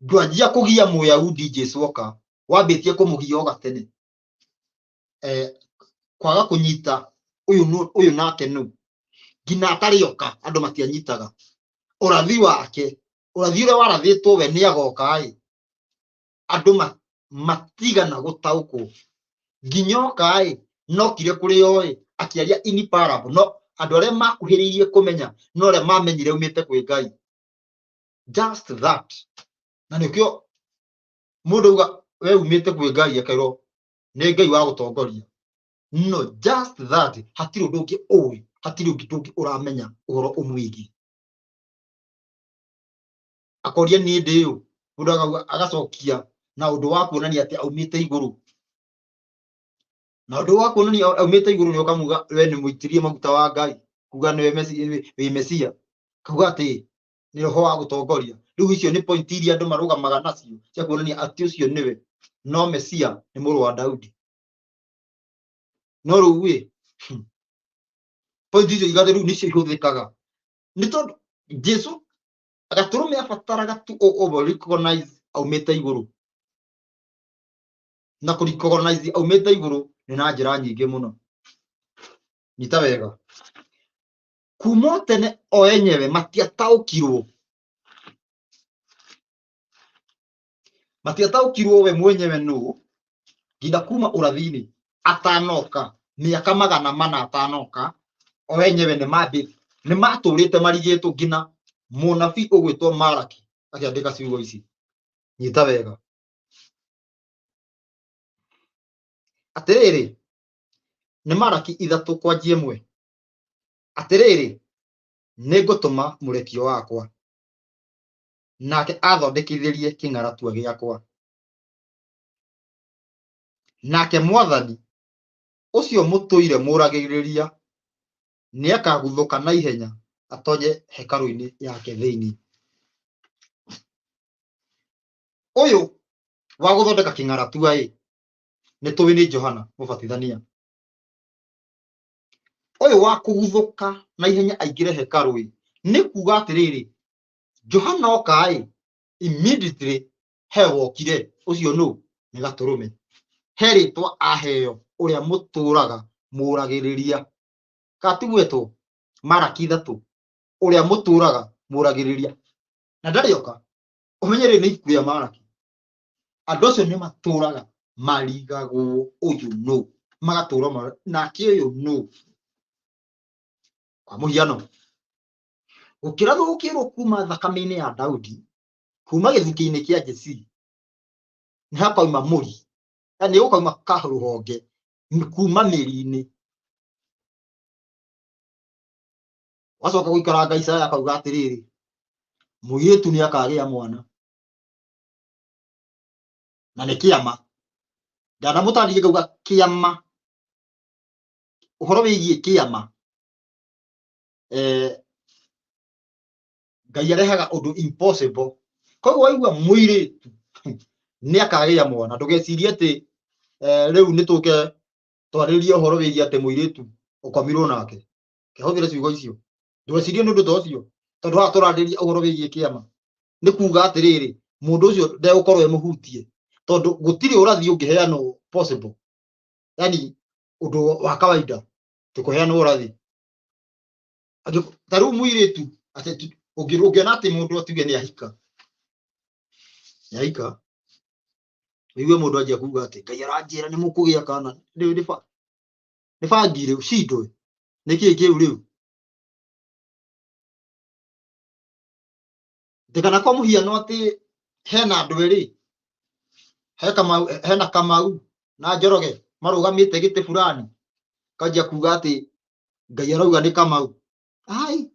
ndwanjia kũgia Mũyahudi Jesu oka, wambĩtie kũmũgia o gatene. Kwaga kũnyita ũyũ nũ, ũyũ nake nũ, nginya atarĩ oka andũ matianyitaga ũrathi wake, ũrathi ũrĩa warathĩtwo we nĩ agoka ĩ, andũ matigana gũtaũkwo nginya oka ĩ, nokire kũrĩ o ĩ, akĩaria in parable, no andũ arĩa makuhĩrĩirie kũmenya no arĩa mamenyire umĩte kwĩ Ngai, just that. Na nĩkĩo mũndũ auga we umĩte kwĩ Ngai akerwo nĩ Ngai wa gũtongoria, no just that, hatirĩ ũndũ ũngĩ ũĩ, hatirĩ ũndũ ũngĩ ũramenya ũhoro ũmwĩgiĩ. Akoria niĩ ndĩ ũ, mũndũ akauga agacokia na ũndũ wa kuonania atĩ aumĩte igũrũ, na ũndũ wa kuonania aumĩte igũrũ nĩ ũkamuga we nĩ mũitĩrĩrie maguta wa Ngai, kuga nĩwe wĩ Mesia, kauga atĩ nĩ roho wa gũtongoria. Rĩu icio nĩ point iria andũ marũgamaga nacio cia kuonania atĩ ũcio nĩwe, no Mesia nĩ mũrũ wa Daudi. No rĩu ĩ, point icio igathe rĩu nĩcio ihũthĩkaga, nĩ tondũ Jesu gatũrũme abataraga tu recognize aumĩte igũrũ, na kũ recognize aumĩte igũrũ nĩ na njĩra nyingĩ mũno. Nyita wega, kuma o tene o enyewe matiataũkirwo, matiataũkirwo we mwenyewe nũ, nginya kuma ũrathi-inĩ atanoka, mĩaka 400 atanoka, o enyewe nĩ matũrĩte marigĩtwo nginya mũnabii ũgwĩtwo Malaki akĩandĩka ciugo ici. Nyita wega atĩrĩrĩ, nĩ Malaki 3:1, atĩrĩrĩ, nĩngũtũma mũrekio wakwa, nake athondekithĩrie kĩng'aratua gĩakwa. Nake Mwathani ũcio mũtũire mũragĩrĩria nĩakaguthũka na ihenya atonye hekarũ-inĩ yake thĩinĩ. Ũyũ wa gũthondeka kĩng'aratua ĩ, nĩ tũĩ nĩ Johana Mũbatithania. Ũyũ wa kũguthũka na ihenya aingĩre hekarũ ĩ, nĩ kuga atĩrĩrĩ, Johana oka ĩ, immediately he wokire, ũcio nũ? Nĩ gatũrũme. He rĩtwa aheo ũrĩa mũtũraga mũragĩrĩria. Katigwetwo Malaki 3, ũrĩa mũtũraga mũragĩrĩria. Na ndarĩ oka, ũmenye rĩrĩ nĩ ibuku rĩa Malaki. Andũ acio nĩ matũraga marigagwo ũyũ nũ, magatũra nake ũyũ nũ. Kwa mũhiano, gũkĩrathwo gũkĩrwo kuma thakame-inĩ ya Daudi, kuma gĩthukĩ-inĩ kĩa Jesii, nĩ hakauma mũri, na nĩ gũkauma karũhonge kuma mĩri-inĩ. Wacoka gũikaranga Isaya akauga atĩrĩrĩ, mũirĩtu nĩ akagĩa mwana, na nĩ kĩama. Ndanamũtarĩria ngauga kĩama, ũhoro wĩgiĩ kĩama, Ngai arehaga ũndũ impossible. Koguo waigua mũirĩtu nĩ akagĩa mwana, ndũgecirie atĩ rĩu nĩ tũke twarĩrie ũhoro wĩgiĩ atĩ mũirĩtu Ũkomirwo nake. Kĩhũthĩre ciugo icio. Ndwecirie nĩ ũndũ ta ũcio. Tondũ haha tũrarĩria ũhoro wĩgiĩ kĩama. Nĩ kuga atĩrĩrĩ, mũndũ ũcio ndegũkorwo e mũhutie. Tondũ gũtirĩ ũrathi ũngĩheanwo possible. Yani ũndũ wa kawaida ti kũheanwo ũrathi. Ta rĩu mũirĩtu atĩ ũngĩona atĩ mũndũ atuge nĩ ahika. Nĩ ahika. Ũigue mũndũ anjia kuga atĩ Ngai aranjĩra nĩ mũkũgĩa kana. Rĩu nĩ bangi rĩu, cindwe. Nĩ kĩĩ kĩu rĩu? Ndĩkana kwa mũhiano atĩ hena andũ erĩ, he Kamau, hena Kamau na Njoroge marũgamĩte gĩtĩ fulani, kanjia kuga atĩ Ngai arauga nĩ Kamau. Ai,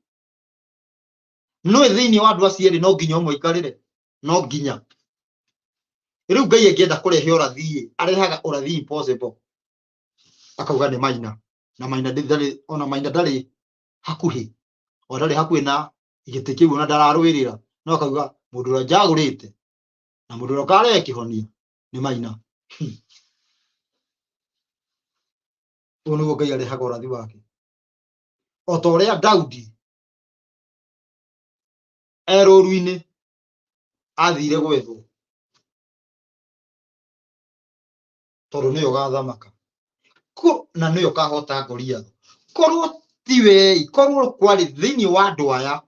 no thĩinĩ wa andũ acio erĩ no nginya ũmwe aikarĩre, no nginya. Rĩu Ngai angĩenda kũrehe ũrathi ĩ, arehaga ũrathi impossible. Akauga nĩ Maina, na Maina ndarĩ, ona Maina ndarĩ hakuhĩ, o ndarĩ hakuhĩ na gĩtĩ kĩu ona ndararũĩrĩra, no akauga mũndũ ũrĩa njagũrĩte na mũndũ ũrĩa ũkarehe kĩhonia nĩ Maina. Ũguo nĩguo Ngai arehaga ũrathi wake. O ta ũrĩa Daudi e rũru-inĩ athire gwethwo tondũ nĩwe ũgathamaka na nĩwe ũkahota Goliath. Korwo ti we, korwo kwarĩ thĩinĩ wa andũ aya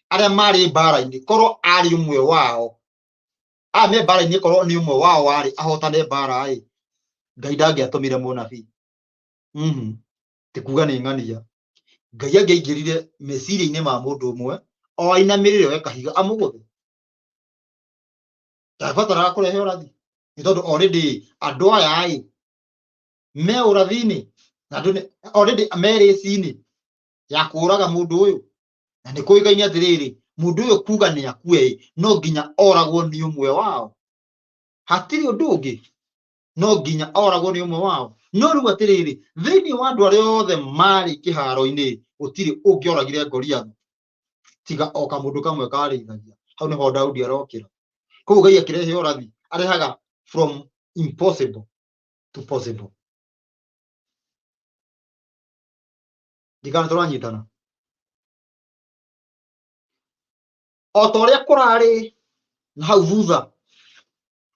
arĩa marĩ mbara-inĩ, korwo arĩ ũmwe wao, aya me mbara-inĩ, korwo nĩ ũmwe wao warĩ ahotane mbara-ĩ, Ngai ndangĩatũmire mũnabii. Ti kuga nĩ ng'ania. Ngai angĩaingĩrire meciria-inĩ ma mũndũ ũmwe, o ainamĩrĩre oe kahiga amũgũthe. Ndabataraga kũrehe ũrathi. Nĩ tondũ already andũ aya-ĩ, me ũrathi-inĩ, na andũ already me rĩci-inĩ ya kũraga mũndũ ũyũ. Na nĩ kũĩkaine atĩrĩrĩ, mũndũ ũyũ kuga nĩ akue-ĩ, no nginya oragwo nĩ ũmwe wao. Hatirĩ ũndũ ũngĩ, no nginya oragwo nĩ ũmwe wao. No rĩu atĩrĩrĩ, thĩinĩ wa andũ arĩa othe marĩ kĩharo-inĩ, gũtirĩ ũngĩoragire Goliath tiga o kamũndũ kamwe karĩithagia. Hau nĩho Daudi arokĩra. Koguo Ngai akĩrehe ũrathi, arehaga from impossible to possible. Ndikana tũranyitana. O ta ũrĩa kũrarĩ na hau thutha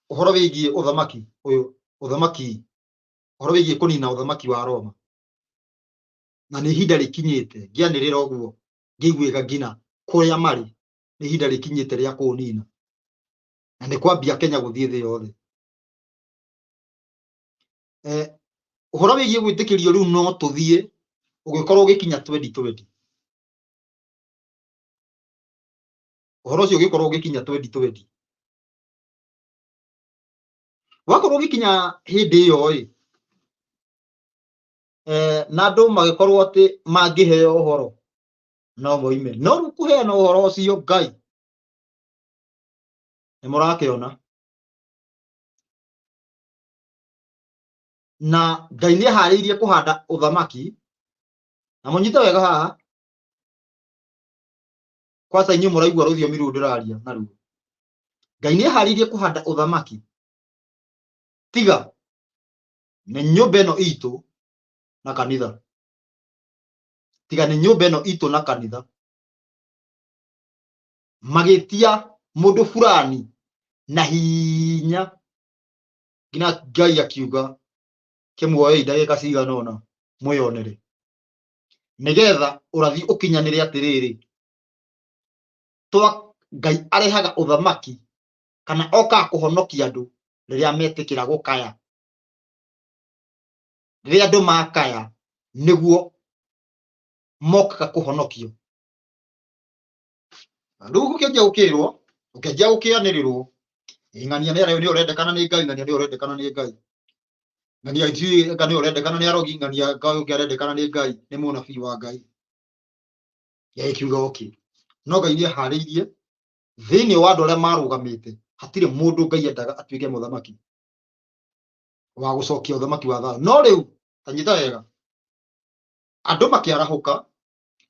ũhoro wĩgiĩ ũthamaki ũyũ, ũthamaki, ũhoro wĩgiĩ kũnina ũthamaki wa Roma. Na nĩ ihinda rĩkinyĩte, ngĩanĩrĩra ũguo, ngĩiguĩka nginya kũrĩa marĩ, nĩ ihinda rĩkinyĩte rĩa kũũnina. Na nĩ kwambia Kenya gũthiĩ thĩ yothe. Ũhoro wĩgiĩ gwĩtĩkĩrio rĩu no tũthiĩ ũgĩkorwo ũgĩkinya 2020. Ũhoro ũcio ũgĩkorwo ũgĩkinya 2020. Wakorwo ũgĩkinya hĩndĩ ĩyo ĩ, na andũ magĩkorwo atĩ mangĩheo ũhoro no moime. No rĩu kũheana ũhoro ũcio Ngai nĩ mũrakĩona. Na Ngai nĩ eharĩirie kũhanda ũthamaki, na mũnyite wega haha, kwanza inyuĩ mũraigua rũthiomi rũu ndĩraria naruo. Ngai nĩ eharĩirie kũhanda ũthamaki, tiga nĩ nyũmba ĩno itũ na kanitha, tiga nĩ nyũmba ĩno itũ na kanitha, magĩtia mũndũ fulani na hinya nginya Ngai akiuga kĩmuoei ndagĩka cigana ũna mwĩyonere, nĩgetha ũrathi ũkinyanĩre atĩrĩrĩ, twa Ngai arehaga ũthamaki kana okaga kũhonokia andũ rĩrĩa metĩkĩra gũkaya. Rĩrĩa andũ makaya nĩguo mokaga kũhonokio. Rĩu gũkĩanjia gũkĩrwo, gũkĩanjia gũkĩanĩrĩrwo, ng'ania nĩ nĩ ũrendekana nĩ Ngai, ng'ania nĩ ũrendekana nĩ Ngai, ng'ania ithuĩ anga nĩ ũrendekana nĩ arogi, ng'ania Ngai ũngĩ arendekana nĩ Ngai, nĩ mũnabii wa Ngai. Gĩkiuga okay. No Ngai nĩ eharĩirie thĩinĩ wa andũ arĩa marũgamĩte, hatirĩ mũndũ Ngai endaga atuĩke mũthamaki wa gũcokia ũthamaki wa thayũ. No rĩu ta nyita wega, andũ makĩarahũka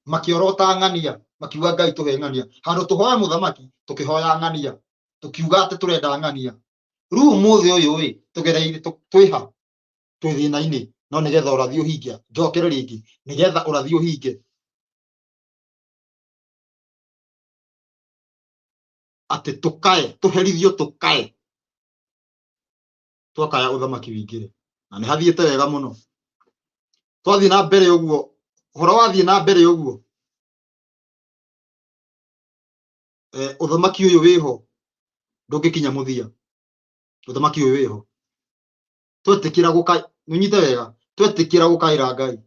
makĩorota ng'ania, makiuga Ngai tũhe ng'ania. Handũ tũhoe mũthamaki, tũkĩhoya ng'ania, tũkiuga atĩ tũrenda ng'ania. Rĩu ũmũthĩ ũyũ ĩ, tũgereire twĩ ha? Twĩ thĩna-inĩ. Na No nĩgetha ũrathi ũhinge, njokere rĩngĩ, nĩgetha ũrathi ũhinge atĩ tũkae, tũherithio tũkae, twakaya ũthamaki wingĩre. Na nĩ hathiĩte wega mũno. Twathiĩ na mbere ũguo, ũhoro wathiĩ na mbere ũguo, ũthamaki ũyũ wĩho ndũngĩkinya mũthia. Ũthamaki ũyũ wĩho twetĩkĩra gũka, nĩũnyite wega, twetĩkĩra gũkaĩra Ngai,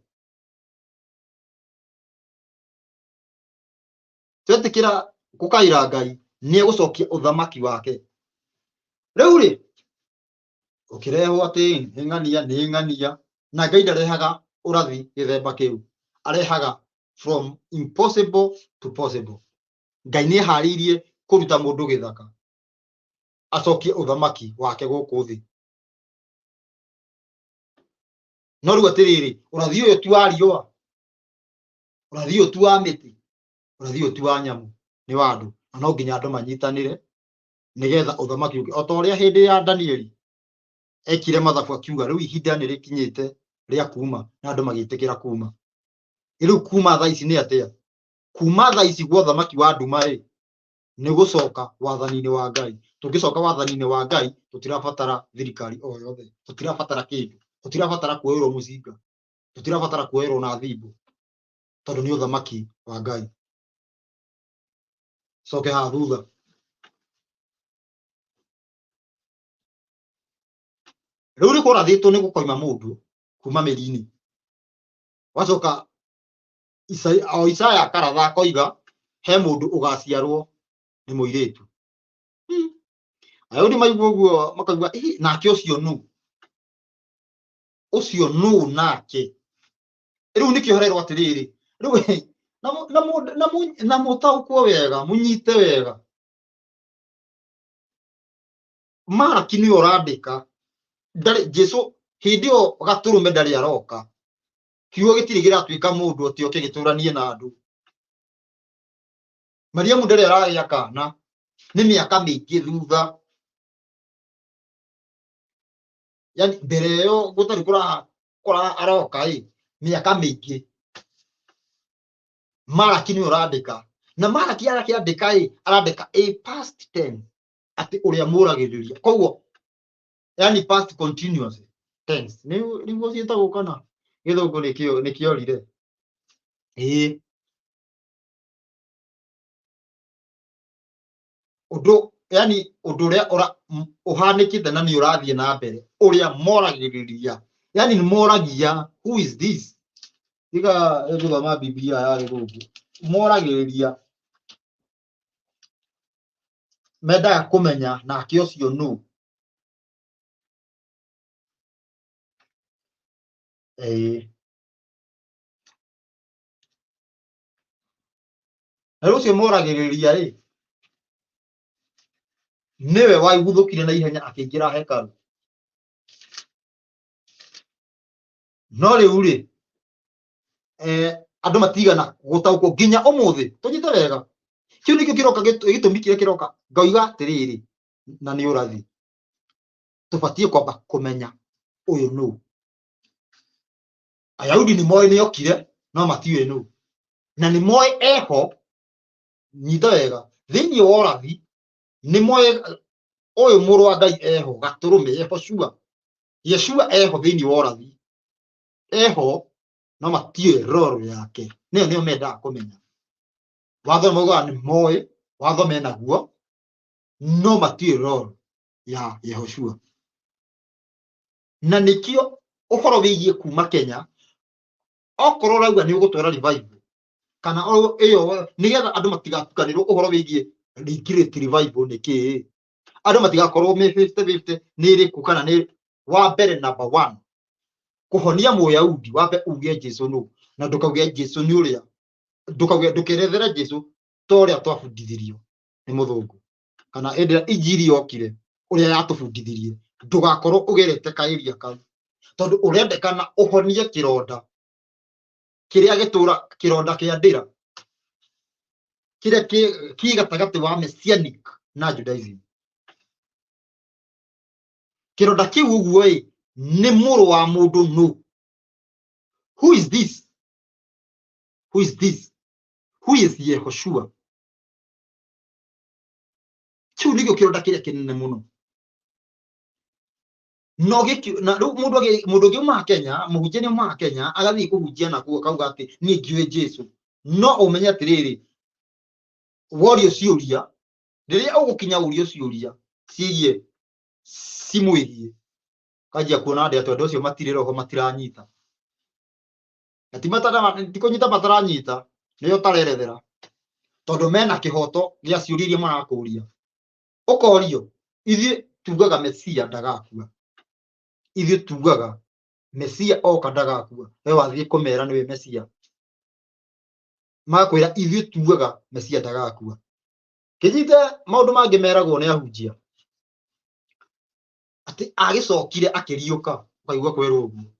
twetĩkĩra gũkaĩra Ngai, nĩ egũcokia ũthamaki wake. Rĩu rĩ, ũkĩrehwo atĩ nĩ ng'ania, nĩ ng'ania, na Ngai ndarehaga ũrathi gĩthemba kĩu, arehaga from impossible to possible. Ngai nĩ eharĩirie kũruta mũndũ gĩthaka acokie ũthamaki wake gũkũ thĩ. No rĩu atĩrĩrĩ, ũrathi ũyũ ti wa riũa, ũrathi ũyũ ti wa mĩtĩ, ũrathi ũyũ ti wa nyamũ, nĩ wa andũ. Na no nginya andũ manyitanĩre nĩgetha ũthamaki ũke. O ta ũrĩa hĩndĩ ya Danieli ekire mathabu akiuga rĩu ihinda nĩ rĩkinyĩte rĩa kuma, na andũ magĩtĩkĩra kuma. Rĩu kuma thaa ici nĩ atĩa? Kuma thaa ici gwa ũthamaki wa nduma ĩ, nĩ gũcoka wathani-inĩ wa Ngai. Tũngĩcoka wathani-inĩ wa Ngai, tũtirabatara thirikari o yothe, tũtirabatara kĩndũ, tũtirabatara kuoerwo mũcinga, tũtirabatara kuoerwo na thimbo, tondũ nĩ ũthamaki wa Ngai. Coke haha thutha. Rĩu nĩ kũrathĩtwo nĩ gũkoima mũndũ kuma mĩri-inĩ. Wacoka o Isaya akaratha akoiga he mũndũ ũgaciarwo nĩ mũirĩtu. Ayahudi maigua ũguo makaigua, ĩ, nake ũcio nũ? Ũcio nũ nake? Rĩu nĩkĩo harerwo atĩrĩrĩ, rĩu na mũtaũkwo wega, mũnyite wega. Maraki nĩwe ũrandĩka, ndarĩ Jesu hĩndĩ ĩyo gatũrũme ndarĩ aroka. Kiugo gĩtirĩ kĩratuĩka mũndũ atĩ oke gĩtũranie na andũ. Mariamu ndarĩ aragĩa kana, nĩ mĩaka mĩingĩ thutha. Yani mbere ĩyo gũtarĩ kũra aroka ĩ, mĩaka mĩingĩ. Maraki nĩwe ũrandĩka. Na Maraki arakĩandĩka ĩ, arandĩka a past tense, atĩ ũrĩa mũragĩrĩria. Koguo, yani past continuous tense. Nĩguo ciĩtagwo kana gĩthũngũ nĩkĩorire. Ĩĩ. Ũndũ, yani ũndũ ũrĩa ũhanĩkĩte na nĩ ũrathiĩ na mbere, ũrĩa moragĩrĩria. Yani nĩ moragia, who is this? Tiga gũthoma Biblia ya gĩthũngũ. Moragĩrĩria. Mendaga kũmenya nake ũcio nũ. Ĩĩ. Na rĩu ũcio moragĩrĩria ĩ, nĩwe waiguthũkire na ihenya akĩingĩra hekarũ. No rĩu rĩ, andũ matigana gũtaũkwo nginya ũmũthĩ. Tũnyite wega, kĩu nĩkĩo kĩroka, gĩtũmi kĩrĩa kĩroka ngauga atĩrĩrĩ, na nĩ ũrathi, tũbatiĩ kwamba kũmenya ũyũ nũ. Ayahudi nĩ moĩ nĩ okire, no matiũĩ nũ, na nĩ moĩ eho. Nyita wega, thĩinĩ wa ũrathi nĩ moĩ ũyũ mũrũ wa Ngai eho, gatũrũme Yehoshua, Yeshua eho thĩinĩ wa ũrathi eho, no matiũĩ role yake. Nĩyo nĩyo mendaga kũmenya. Watho nĩ maugaga nĩ moĩ watho menaguo, no matiũĩ role ya Yehoshua. Na nĩkĩo ũhoro wĩgiĩ kuma Kenya, okorwo ũrauga nĩ ũgũtwara revival kana ĩyo, nĩgetha andũ matigatukanĩrwo ũhoro wĩgiĩ great revival nĩ kĩĩ, andũ matigakorwo me 50-50 nĩ ĩrĩkũ kana nĩ wa mbere. Number 1, kũhonia Mũyahudi, wambe uge Jesu nũ, na ndũkauge Jesu nĩ ũrĩa, ndũkauge, ndũkerethere Jesu ta ũrĩa twabundithirio nĩ mũthũngũ, kana hĩndĩ ĩrĩa injiri yokire ũrĩa yatũbundithirie. Ndũgakorwo ũgerete kaĩria kau, tondũ ũrendekana ũhonie kĩronda kĩrĩa gĩtũra, kĩronda kĩa ndĩra kĩrĩa kĩ gatagatĩ wa Messianic na Judaism. Kĩronda kĩu ũguo ĩ, nĩ mũrũ wa mũndũ nũ. Who is this? Who is this? Who is Yehoshua? Kĩu nĩkĩo kĩronda kĩrĩa kĩnene mũno. No gĩkĩ na rĩu mũndũ ũngĩ umaga Kenya, mũhunjia nĩ umaga Kenya, agathiĩ kũhunjia nakuo akauga atĩ niĩ ngiũĩ Jesu. No ũmenye atĩrĩrĩ, worio ciũria, rĩrĩa ũgũkinya ũrio ciũria ciĩgiĩ cimwĩgiĩ, kanjia kuona andũ atĩ andũ acio matirĩ roho matiranyita. Na ti matara ti kũnyita mataranyita, nĩo ũtarerethera. Tondũ mena kĩhoto gĩa ciũria iria marakũria. Ũkorio, ithuĩ tugaga Mesia ndagakua. Ithuĩ tugaga Mesia oka ndagakua. We wathiĩ kũmera nĩwe Mesia. Magakwĩra ithuĩ tugaga Mesia ndagakua. Kĩnyite maũndũ mangĩ meragwo nĩ ahunjia. Atĩ agĩcokire akĩriũka, ũkaigua kwĩrwo ũguo.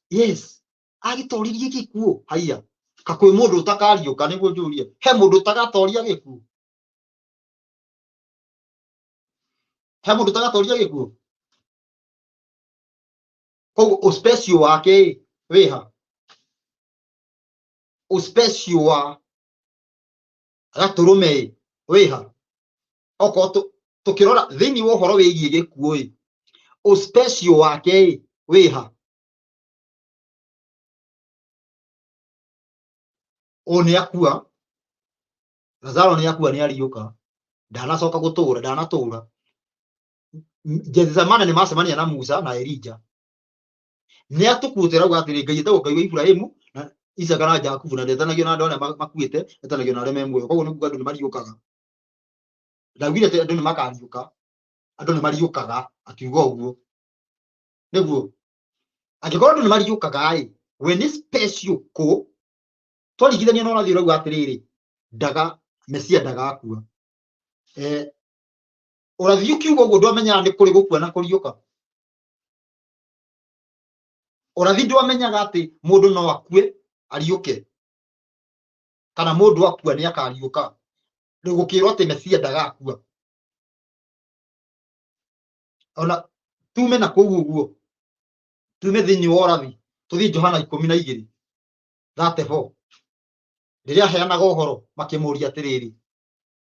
Yes, agĩtoririe gĩkuũ. Haiya, ka kwĩ mũndũ ũtakariũka nĩguo njũrie. He mũndũ ũtagatoria gĩkuũ? He mũndũ ũtagatoria gĩkuũ? Koguo ũspecial wake wĩha? Ũspecial wa gatũrũme wĩha? Okorwo tũkĩrora thĩinĩ wa ũhoro wĩgiĩ gĩkuũ ĩ, ũspecial wake wĩha? Ũyũ nĩ akua, Lazaro nĩ akua nĩ ariũka, ndanacoka gũtũra, ndanatũra. Gethsemane nĩ macemania na Musa na Elijah. Nĩ atũkuĩte rauga atĩrĩ, Ngai etagwo Ngai wa Ibrahimu na Isaka na Jakubu, na ndetanagio na andũ arĩa makuĩte, etanagio na arĩa me muoyo. Koguo nĩ kuga andũ nĩ mariũkaga. Ndaugire atĩ andũ nĩ makariũka, andũ nĩ mariũkaga, akiuga ũguo. Nĩguo angĩkorwo andũ nĩ mariũkaga ĩ, we nĩ special kũ twarigithania na ũrathi ũrauga atĩrĩrĩ, ndaga Mesia ndagakua. Ũrathi ũkiuga ũguo ndwamenyaga nĩ kũrĩ gũkua na kũriũka. Ũrathi ndwamenyaga atĩ mũndũ no akue ariũke, kana mũndũ akua nĩ akariũka. Rĩu gũkĩrwo atĩ Mesia ndagakua. Ona tume na kũu ũguo, tume thĩinĩ wa ũrathi, tũthiĩ Johana 12:34. Rĩrĩa aheanaga ũhoro makĩmũria atĩrĩrĩ,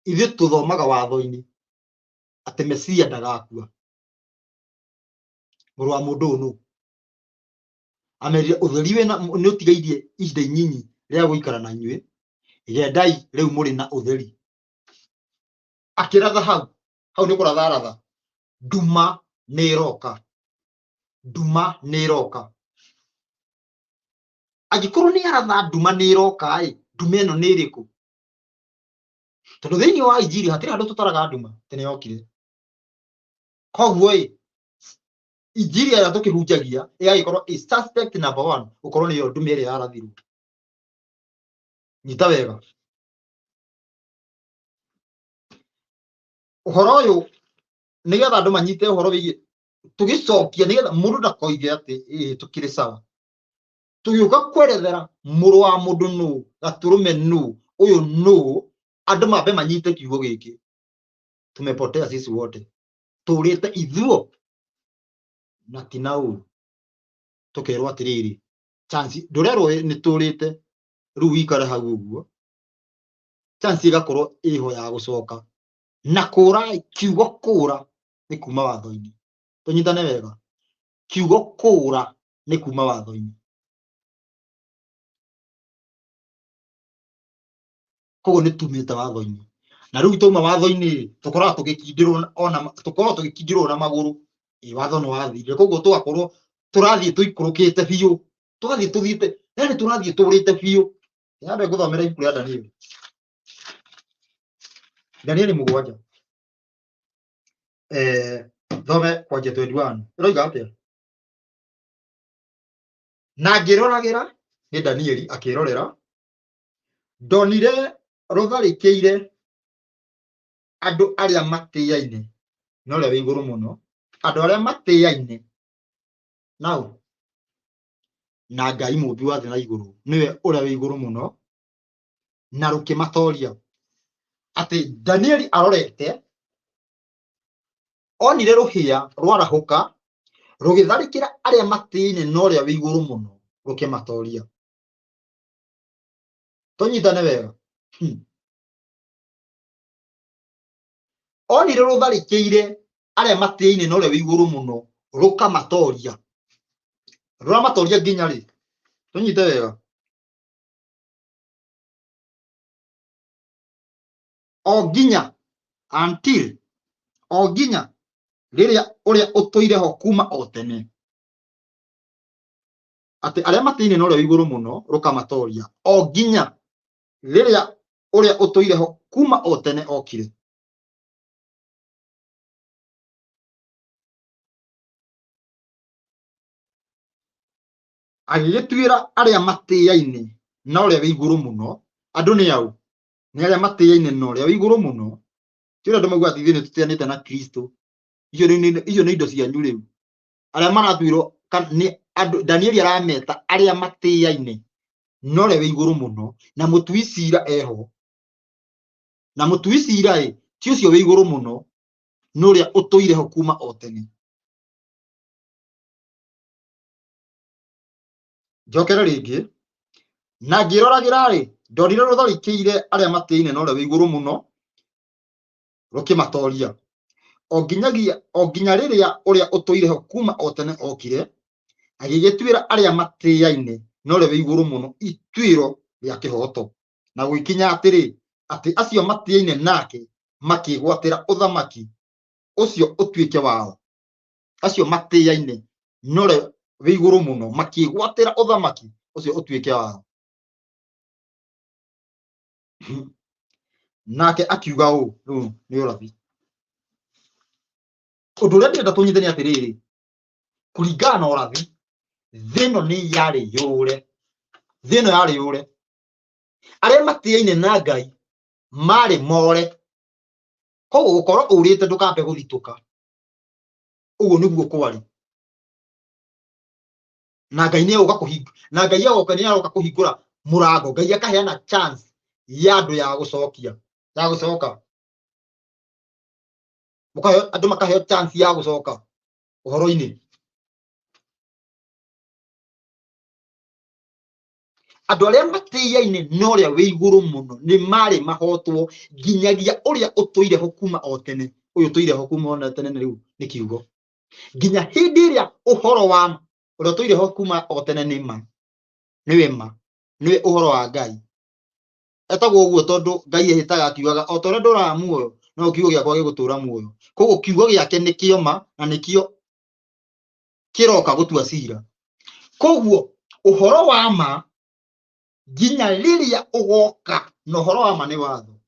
ithuĩ tũthomaga watho-inĩ atĩ Mesia ndagakua. Mũrũ wa mũndũ ũyũ nũ? Amerire ũtheri wĩna nĩ ũtigairie ihinda inyinyi rĩa gũikara na inyuĩ, gendai rĩu mũrĩ na ũtheri. Akĩratha hau, hau nĩ kũratha aratha, nduma nĩ ĩroka, nduma nĩ ĩroka. Angĩkorwo nĩ aratha nduma nĩ ĩroka ĩ, nduma ĩno nĩ ĩrĩkũ? Tondũ thĩinĩ wa Injiri hatirĩ handũ tũtaraga nduma atĩ nĩ yokire. Koguo ĩ, Injiri ĩrĩa tũkĩhunjagia ĩgagĩkorwo ĩ suspect number 1 gũkorwo nĩyo nduma ĩrĩa yarathirwo. Nyita wega. Ũhoro ũyũ nĩgetha andũ manyite ũhoro wĩgiĩ tũgĩcokia, nĩgetha mũndũ ndakoige atĩ ĩ tũkĩrĩ sawa. Tũgĩũka kwerethera mũrũ wa mũndũ nũ, gatũrũme nũ, ũyũ nũ, andũ mambe manyite kiugo gĩkĩ. Tumepotea sisi wote. Tũrĩte ithuo na ti na ũũ. Tũkerwo atĩrĩrĩ, chance ndũrerwo nĩ tũrĩte, rĩu wikare hau ũguo. Chance ĩgakorwo ĩho ya gũcoka. Na kũra, kiugo kũra nĩ kuma watho-inĩ. Tũnyitane wega. Kiugo kũra nĩ kuma watho-inĩ. Koguo nĩ tumĩte watho-inĩ. Na rĩu twauma watho-inĩ, tũkoragwo tũgĩkindĩrwo ona tũkoragwo tũgĩkindĩrwo na magũrũ. Ĩ watho nĩ wathirire. Koguo tũgakorwo tũrathiĩ tũikũrũkĩte biũ. Tũgathiĩ tũthiĩte, yaani tũrathiĩ tũrĩte biũ. Nyambe ngũthomere ibuku rĩa Danieli. Danieli 7. Thome kwanjia 21. Ĩroiga atĩa? Na ngĩroragĩra, nĩ Danieli akĩrorera, ndonire rũtharĩkĩire andũ arĩa matĩaine na ũrĩa wĩ igũrũ mũno, andũ arĩa matĩaine nao na Ngai mũmbi wa thĩ na igũrũ, nĩwe ũrĩa wĩ igũrũ mũno, na rũkĩmatoria. Atĩ Danieli arorete, onire rũhĩa rwarahũka rũgĩtharĩkĩra arĩa matĩaine na ũrĩa wĩ igũrũ mũno. Rũkĩmatoria. Tũnyitane wega. Onire rũtharĩkĩire arĩa matĩaine na ũrĩa wĩ igũrũ mũno rũkamatoria. Rũramatoria nginya rĩ? Tũnyite wega. O nginya until o nginya rĩrĩa ũrĩa ũtũire ho kuma o tene, atĩ arĩa matĩaine na ũrĩa wĩ igũrũ mũno rũkamatoria o nginya rĩrĩa ũrĩa ũtũire ho kuma o tene okire. Agĩgĩtuĩra arĩa matĩaine na ũrĩa wĩ igũrũ mũno. Andũ nĩ au? Nĩ arĩa matĩaine na ũrĩa wĩ igũrũ mũno. Ti ũrĩa andũ maugaga atĩ ithuĩ nĩ tũtĩanĩte na Kristo. Icio nĩ indo cianyu rĩu. Arĩa maratuĩrwo nĩ andũ, Danieli arameta arĩa matĩaine na ũrĩa wĩ igũrũ mũno, na mũtui cira eho. Na mũtui cira ĩ, ti ũcio wĩ igũrũ mũno, nĩ ũrĩa ũtũire ho kuma o tene. Njokere rĩngĩ, na ngĩroragĩra rĩ, ndonire rũtharĩkĩire arĩa matĩaine na ũrĩa wĩ igũrũ mũno, rũkĩmatoria. O nginya rĩrĩa ũrĩa ũtũire ho kuma o tene okire, agĩgĩtuĩra arĩa matĩaine na ũrĩa wĩ igũrũ mũno ituĩro rĩa kĩhooto. Na gũgĩkinya atĩrĩ, atĩ acio matĩaine nake makĩĩgwatĩra ũthamaki ũcio ũtuĩke wao. Acio matĩaine na ũrĩa wĩ igũrũ mũno makĩĩgwatĩra ũthamaki ũcio ũtuĩke wao. Nake akiuga ũũ, rĩu nĩ ũrathi. Ũndũ ũrĩa ndĩrenda tũnyite nĩ atĩrĩrĩ, kũringana na ũrathi, thĩ ĩno nĩ yarĩ yũre. Thĩ ĩno yarĩ yũre. Arĩa matĩaine na Ngai marĩ more. Koguo gũkorwo ũrĩte ndũkambe gũthitũka. Ũguo nĩguo kwarĩ. Na Ngai nĩ agoka kũhinga, na Ngai agoka nĩ aroka kũhingũra mũrango. Ngai akaheana chance ya andũ ya gũcokia, ya gũcoka. Mũkaheo, andũ makaheo chance ya gũcoka ũhoro-inĩ. Andũ arĩa matĩaine na ũrĩa wĩ igũrũ mũno nĩ marĩ mahotwo nginyagia ũrĩa ũtũire ho kuma o tene. Ũyũ ũtũire ho kuma o tene rĩu nĩ kiugo. Nginya hĩndĩ ĩrĩa ũhoro wa ma, ũrĩa ũtũire ho kuma o tene nĩ ma, nĩwe ma, nĩwe ũhoro wa Ngai. Etagwo ũguo tondũ Ngai ehĩtaga akiugaga o ta ũrĩa ndũraga muoyo, no kiugo gĩakwa gĩgũtũũra muoyo. Koguo kiugo gĩake nĩkĩo ma na nĩkĩo kĩroka gũtua cira. Koguo ũhoro wa ma nginya rĩrĩa ũgoka na ũhoro wa ma nĩ watho.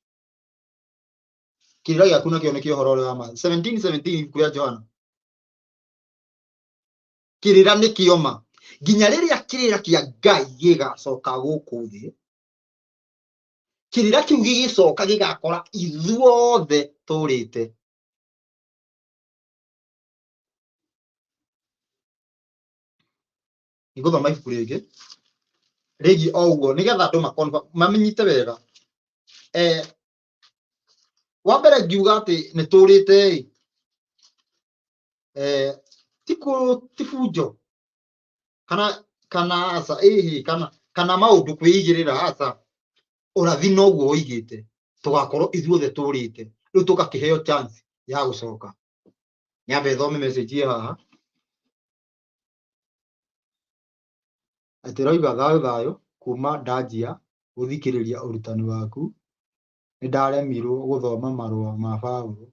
Kĩrĩra gĩaku nakĩo nĩkĩo ũhoro ũrĩa wa ma. 17:17 ibuku rĩa Johana. Kĩrĩra nĩkĩo ma. Nginya rĩrĩa kĩrĩra kĩa Ngai gĩgacoka gũkũ thĩ, kĩrĩra kĩu gĩgĩcoka gĩgakora ithuothe tũrĩte. Nĩngũthoma ibuku rĩngĩ rĩgiĩ o ũguo nĩgetha andũ mamenyite wega. Wa mbere ngiuga atĩ nĩ tũrĩte ĩ, ti bunjo kana aca, ĩhĩ, kana maũndũ kwĩigĩrĩra, aca. Ũrathi noguo woigĩte tũgakorwo ithuothe tũrĩte, rĩu tũgakĩheo chance ya gũcoka. Nyambe thome message ĩ haha. Atĩ ĩroiga thayũ thayũ kuma ndanjia gũthikĩrĩria ũrutani waku, nĩndaremirwo gũthoma marũa ma Paũlũ.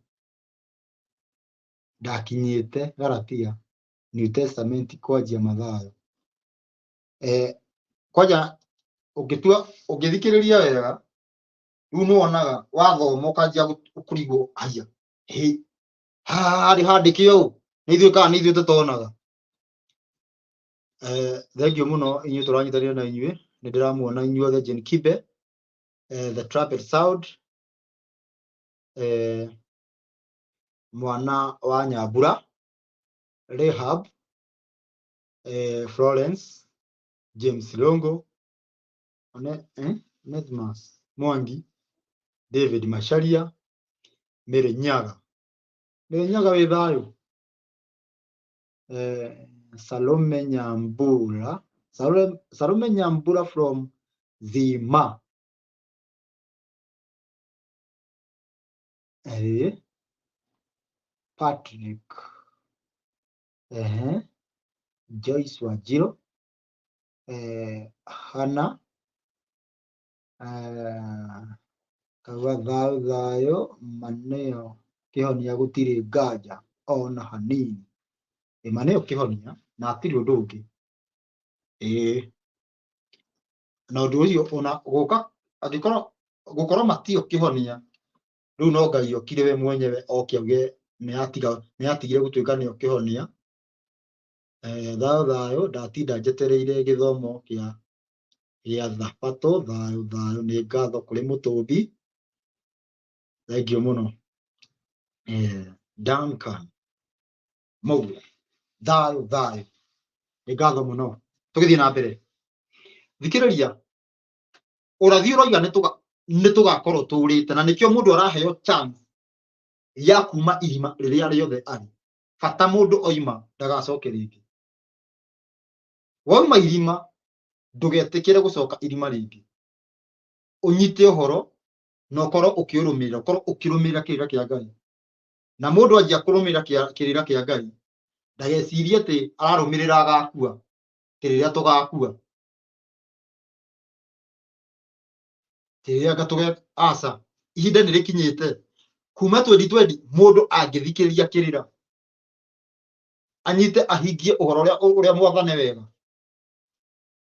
Ndakinyĩte Galatia, New Testament kwanjia Mathayo. Kwanja ũngĩtua ũngĩthikĩrĩria wega, rĩu nĩwonaga wathoma ũkanjia kũrigwo haiya, hĩ, haha harĩ handĩke ũũ, nĩ ithuĩ kana nĩ ithuĩ tũtonaga. Thengiũ mũno inyuĩ tũranyitanĩra na inyuĩ, nĩ ndĩramuona inyuothe Jane Kibe, The Trumpet Sound, mwana wa Nyambura, Rahab, Florence, James Longo, Onesmus Mwangi, David Macharia, Mary Nyaga. Mary Nyaga wĩ thayũ. Salome Nyambura, Salome Nyambura from Zima. Eh, Patrick. Eh, Joyce Wanjiru. Eh, Hannah. Eh, Kauga thayũ thayũ ma nĩyo kĩhonia gũtirĩ nganja ona hanini. Ĩ ma nĩyo kĩhonia na hatirĩ ũndũ ũngĩ. Ĩĩ na ũndũ ũcio ona gũka angĩkorwo gũkorwo matio kĩhonia rĩu no Ngai okire we mwenyewe oke auge nĩ atigire gũtuĩka nĩo kĩhonia. Eh, thayũ thayũ ndatinda njetereire gĩthomo gĩa thabatũ. Thayũ thayũ nĩ ngatho kũrĩ mũtũmbi. Thengiũ mũno. Eh, Duncan Mũgwe, thayũ thayũ nĩ ngatho mũno. Tũgĩthiĩ na mbere, thikĩrĩria ũrathi ũroiga nĩ tũgakorwo tũrĩte, na nĩkĩo mũndũ araheo chance ya kuma irima rĩrĩa rĩothe arĩ. Bata mũndũ oima ndagacoke rĩngĩ. Wauma irima ndũgetĩkĩre gũcoka irima rĩngĩ. Ũnyite ũhoro na ũkorwo ũkĩũrũmĩrĩra, ũkorwo ũkĩrũmĩrĩra kĩrĩra kĩa Ngai. Na mũndũ anjia kũrũmĩrĩra kĩrĩra kĩa Ngai ndagecirie atĩ ararũmĩrĩra agakua, kĩrĩra tũgakua, kĩrĩra tũge aca. Ihinda nĩ rĩkinyĩte kuma 2020 mũndũ angĩthikĩrĩria kĩrĩra anyite ahingie ũhoro ũrĩa mwathane wega,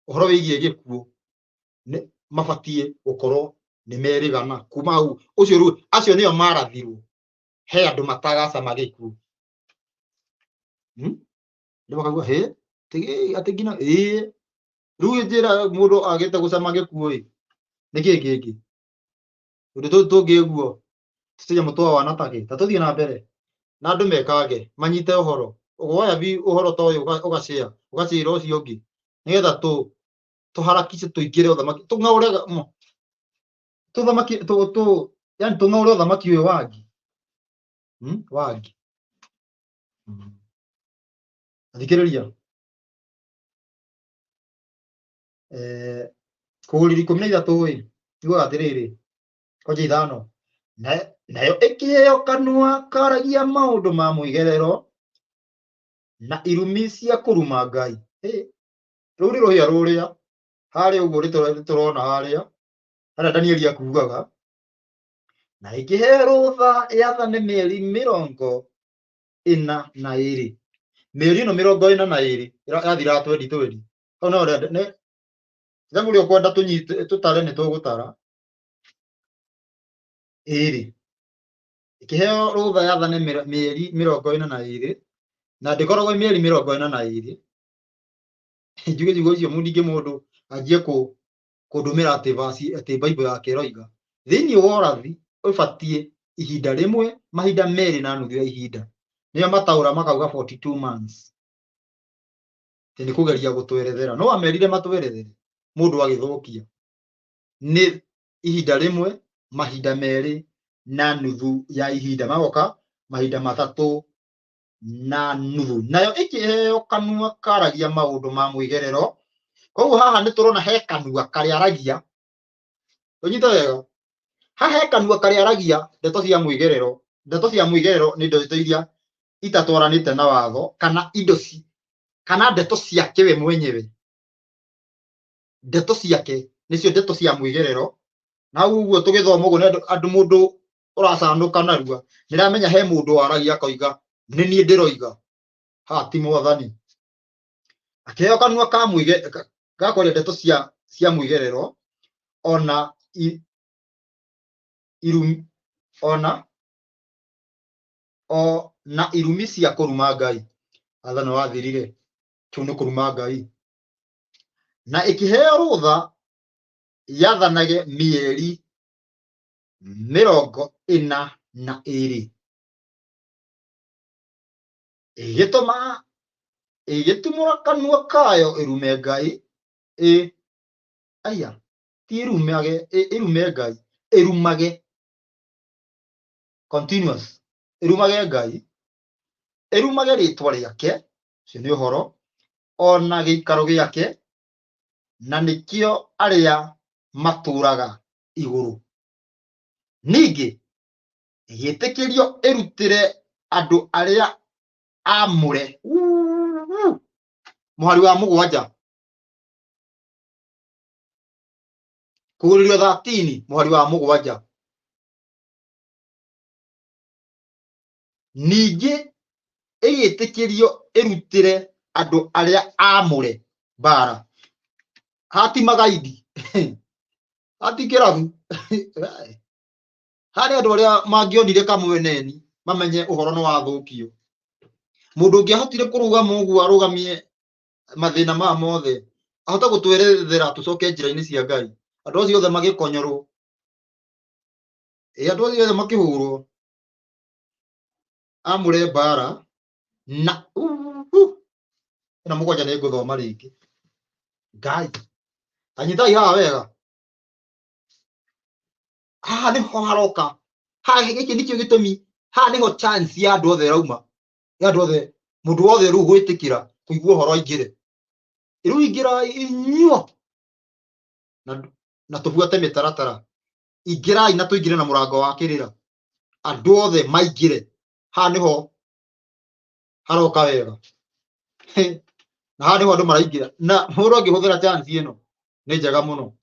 ũhoro wĩgiĩ gĩkuũ, nĩ mabatiĩ gũkorwo nĩ merĩgana kuma hau. Ũcio rĩu acio nĩo marathirwo he andũ matagacama gĩkuũ. Hmm? Nĩ makauga hĩ atĩ nginya ĩĩ rĩu njĩra mũndũ agĩte gũcama gĩkuũ ĩ nĩkĩ kĩngĩ ũndũ tũtũ tũngĩguo tũnyamũ twa wana takĩ ta tũthiĩ na mbere na andũ mekange manyite ũhoro ũgwoya bi ũhoro ta ũyũ ũgacĩa ũgacĩra ũcio ũngĩ nĩgetha tũharakice tũingĩre ũthamaki tũng'aũre tũthamaki tũ tũ yani tũng'aũre ũthamaki ũyũ wangi. Wangi. Thikĩrĩria, eh, kũgũrĩra 13 ĩ yugaga atĩrĩrĩ kwanja 5 nayo ĩkĩheo kanua karagia maũndũ ma mwĩgerero na irumi cia kũruma Ngai. Hĩ, rũu nĩ rũhĩa rũrĩa harĩa ũguo tũrona harĩa harĩa Danieli akugaga, na ĩkĩheo rũtha yathane mĩeri 42. Mĩeri ĩno 42 yathiraga 2020. Hau no nĩ ithabu ũrĩa ũkwenda tũnyite tũtare nĩ tũgũtara. Ĩrĩ ĩkĩheo rũtha yathane mĩeri 42, na ndĩkoragwo mĩeri 42. Njuge ciugo icio ningĩ mũndũ anjie kũndũmĩra atĩ vasi atĩ Bible yake ĩroiga thĩinĩ wa ũrathi ũbatiĩ ihinda rĩmwe mahinda merĩ na nuthu ya ihinda, nĩyo mataũra makauga 42 months. Atĩ nĩ kũgeria gũtwerethera, no amerire matwerethere mũndũ agĩthũkia nĩ ihinda rĩmwe mahinda merĩ na nuthu ya ihinda, magoka mahinda matatũ na nuthu. Nayo ĩkĩheo kanua karagia maũndũ ma mwĩgerero. Koguo haha nĩ tũrona he kanua karĩaragia, ũnyite wega, haha he kanua karĩaragia ndeto cia mwĩgerero. Ndeto cia mwĩgerero nĩ ndeto iria itatwaranĩte na watho kana indo ci kana ndeto ciake we mwenyewe. Ndeto ciake nĩcio ndeto cia mwĩgerero. Na ũguo tũgĩthoma ũguo nĩ andũ mũndũ ũracanũka narua nĩramenya he mũndũ waragia akoiga nĩ niĩ ndĩroiga, haha ti mwathani. Akĩheo kanua ka mwĩge ga kwaria ndeto cia mwĩgerero ona irumi ona o na irumi cia kũruma Ngai. Wathani wathirire, kĩu nĩ kũruma Ngai. Na ĩkĩheo rũtha yathanage mĩeri 42. Ĩgĩtũma ĩgĩtumũra kanua kayo ĩrume Ngai. Ĩ aya ti ĩrumage, ĩrume Ngai, ĩrumage continuous, ĩrumage Ngai, ĩrumage rĩtwa rĩake, ũcio nĩ ũhoro, ona gĩikaro gĩake Na nĩkĩo arĩa matũũraga igũrũ. Ningĩ ĩgĩtĩkĩrio ĩrutĩre andũ arĩa aamũre. Uuu. Mũhari wa 7. Kũgũrĩrio 13 mũhari wa 7. Ningĩ ĩgĩtĩkĩrio ĩrutĩre andũ arĩa aamũre mbara. Hati magaidi. Hati kĩrabu. Harĩ andũ arĩa mangĩonire kamweneni mamenye ũhoro nĩ wathũkio. Mũndũ ũngĩahotire kũrũgama ũguo arũgamie mathĩna maya mothe, ahote gũtwerethera tũcoke njĩra-inĩ cia Ngai. Andũ acio othe magĩkonyorwo. Ĩ andũ acio othe makĩhũrwo. Amũre mbara na ĩno 7 nĩ ngũthoma rĩngĩ. Ngai. Anyitai haha wega. Haha nĩho haroka. Haha gĩkĩ nĩkĩo gĩtũmi. Haha nĩho chance ya andũ othe ĩrauma. Ya andũ othe, mũndũ wothe rĩu gwĩtĩkĩra kũigua ũhoro aingĩre. Rĩu ingĩra inyuo. Na tũbuate mĩtaratara. Ingĩrai na tũingĩre na mũrango wa kĩrĩra. Andũ othe maingĩre. Haha nĩho haroka wega. Na haha nĩho andũ maraingĩra. Na mũndũ angĩhũthĩra chance ĩno nĩ njega mũno.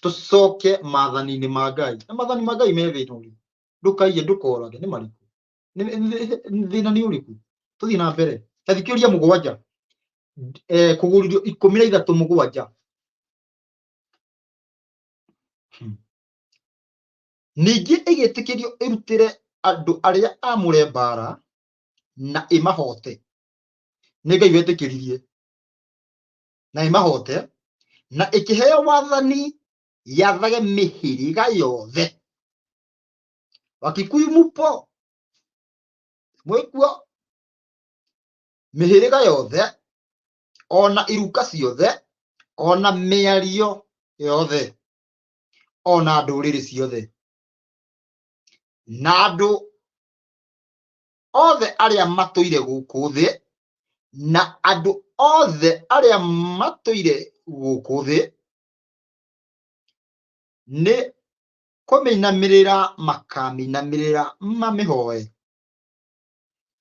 Tũcoke maathani-inĩ ma Ngai. Na maathani ma Ngai me thĩna ũrĩkũ? Ndũkaiye, ndũkorage, nĩ marĩkũ? Thĩna nĩ ũrĩkũ? Tũthiĩ na mbere. Ta thikĩrĩria 7. Kũgũrĩrio 13 7. Ningĩ ĩgĩtĩkĩrio ĩrutĩre andũ arĩa aamũre mbara na ĩmahote. Nĩ Ngai wetĩkĩririe. Na ĩmahote na ĩkĩheo wathani yathage mĩhĩrĩga yothe. Wakikuyu mupo? Mwĩkuo? Mĩhĩrĩga yothe, ona iruka ciothe, ona mĩario yothe, ona ndũrĩrĩ ciothe. Na andũ othe arĩa matũire gũkũ thĩ, na andũ othe arĩa matũire gũkũ thĩ, nĩ kũmĩinamĩrĩra makamĩinamĩrĩra mamĩhoe.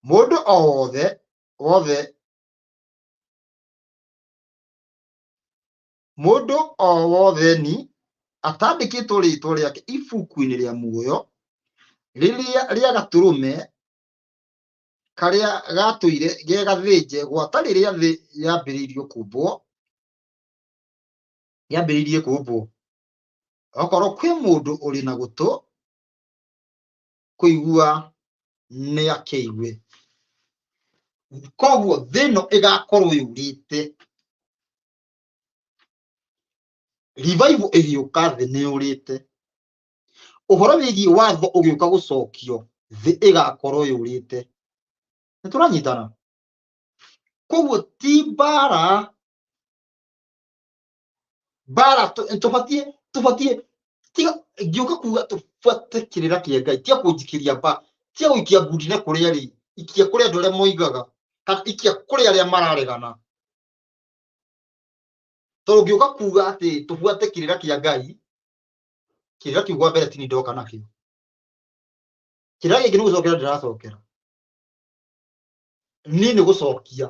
Mũndũ o wothe wothe mũndũ o wothe ni atandĩkĩtwo rĩĩtwa rĩake ibuku-inĩ rĩa muoyo rĩrĩa rĩa gatũrũme karĩa gatũire ge gathĩnje gwata rĩrĩa thĩ yambĩrĩirio kũmbwo, yambĩrĩirie kũmbwo. Okorwo kwĩ mũndũ ũrĩ na gũtũ kũigua nĩ akĩigue. Koguo thĩ ĩno ĩgakorwo yũrĩte. Revival ĩgĩũka thĩ nĩ yũrĩte. Ũhoro wĩgiĩ watho ũgĩũka gũcokio thĩ ĩgakorwo yũrĩte. Nĩ tũranyitana? Koguo ti mbara. Mbara tũbatiĩ tiga ngĩũka kuga tũbuate kĩrĩra kĩa Ngai, tiga kũnjikĩria mba, tiga gũikia ngundi na kũrĩa rĩ, ikia kũrĩ andũ arĩa moigaga kana ikia kũrĩ arĩa mararegana. Tondũ ngĩũka kuga atĩ tũbuate kĩrĩra kĩa Ngai, kĩrĩra kĩu gwa mbere tini ndoka nakĩo. Kĩrĩra gĩkĩ nĩ gũcokera ndĩracokera. Niĩ nĩ gũcokia.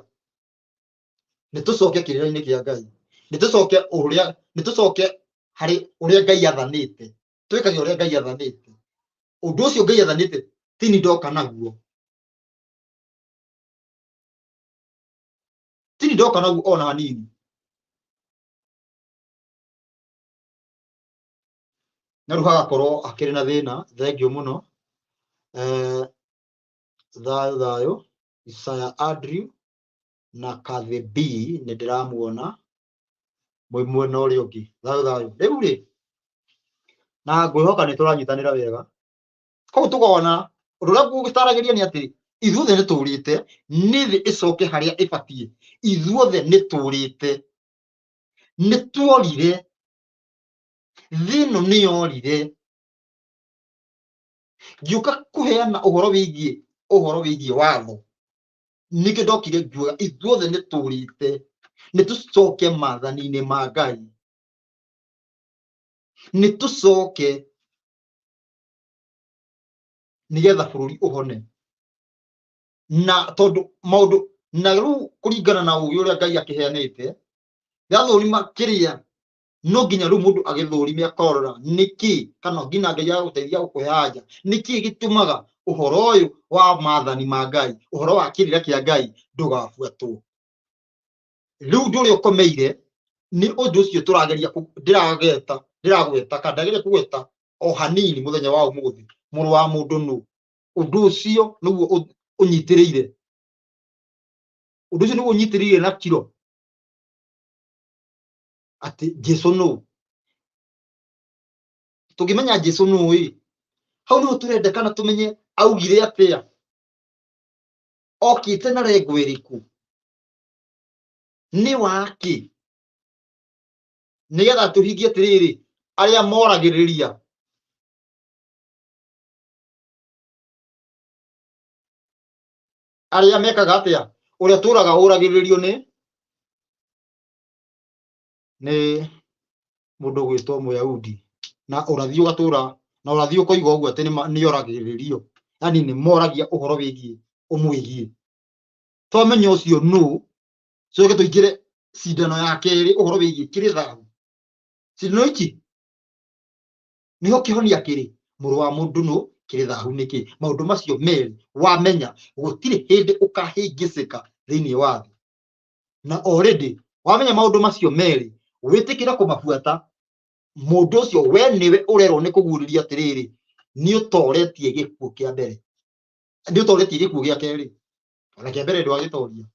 Nĩ tũcoke kĩrĩra-inĩ kĩa Ngai. Nĩ tũcoke ũrĩa, nĩ tũcoke harĩ ũrĩa Ngai athanĩte. Twĩkage ũrĩa Ngai athanĩte. Ũndũ ũcio Ngai athanĩte tini ndoka naguo. Tini ndoka naguo ona hanini. Na rĩu hagakorwo hakĩrĩ na thĩna, thengiũ mũno. Thayũ thayũ, Isaya Andrew na Kathy B nĩ ndĩramuona mwĩ mwena ũrĩa ũngĩ. Thayũ thayũ. Rĩu rĩ, na ngwĩhoka nĩ tũranyitanĩra wega. Koguo tũkona ũndũ ũrĩa ngũgĩtaragĩria nĩ atĩ ithuothe nĩ tũrĩte, nĩ thĩ ĩcoke harĩa ĩbatiĩ. Ithuothe nĩ tũrĩte, nĩ tuorire, thĩ ĩno nĩ yorire. Ngĩũka kũheana ũhoro wĩgiĩ watho, nĩkĩo ndokire ngiuga ithuothe nĩ tũrĩte. Nĩ tũcoke maathani-inĩ ma Ngai. Nĩ tũcoke nĩgetha bũrũri ũhone. Na tondũ maũndũ na rĩu kũringana na ũgĩ ũrĩa Ngai akĩheanĩte, gathũrima kĩrĩa no nginya rĩu mũndũ agĩthũrime akarora nĩkĩ, kana nginya Ngai agagũteithia gũkũhe anja nĩkĩ gĩtũmaga ũhoro ũyũ wa maathani ma Ngai, ũhoro wa kĩrĩra kĩa Ngai ndũgabuatwo. Rĩu ũndũ ũrĩa ũkomeire nĩ ũndũ ũcio tũrageria ndĩragweta ndĩragweta kana ndageria kũgweta o hanini mũthenya wa ũmũthĩ, mũrũ wa mũndũ nũ. Ũndũ ũcio nĩguo ũnyitĩrĩire, ũndũ ũcio nĩguo ũnyitĩrĩire na kiro atĩ Jesu nũ. Tũngĩmenya Jesu nũ ĩ, hau nĩho tũrendekana tũmenye augire atĩa, okĩte na rengo ĩrĩkũ, nĩ wakĩ, nĩgetha tũhingie atĩrĩrĩ, arĩa moragĩrĩria arĩa mekaga atĩa, ũrĩa tũraga ũragĩrĩrio nĩ mũndũ ũgwĩtwo Mũyahudi, na ũrathi ũgatũra na ũrathi ũkoiga ũguo atĩ nĩ oragĩrĩrio, yani nĩ moragia ũhoro wĩgiĩ ũmwĩgiĩ. Twamenya ũcio nũ, coke tũingĩre cindano ya kerĩ ũhoro wĩgiĩ kĩrĩ thahu. Cindano ici nĩho kĩhonia kĩrĩ, mũrũ wa mũndũ nũ, kĩrĩ thahu nĩkĩ. Maũndũ macio merĩ wamenya gũtirĩ hĩndĩ ũkahĩngĩcĩka thĩinĩ wa thĩ. Na already wamenya maũndũ macio merĩ, wĩtĩkĩre kũmabuata, mũndũ ũcio we nĩwe ũrerwo nĩ kũguũrĩria atĩrĩrĩ, nĩ ũtoretie gĩkuũ kĩa mbere, nĩ ũtoretie gĩkuũ gĩa kerĩ, ona kĩa mbere ndwagĩtoria.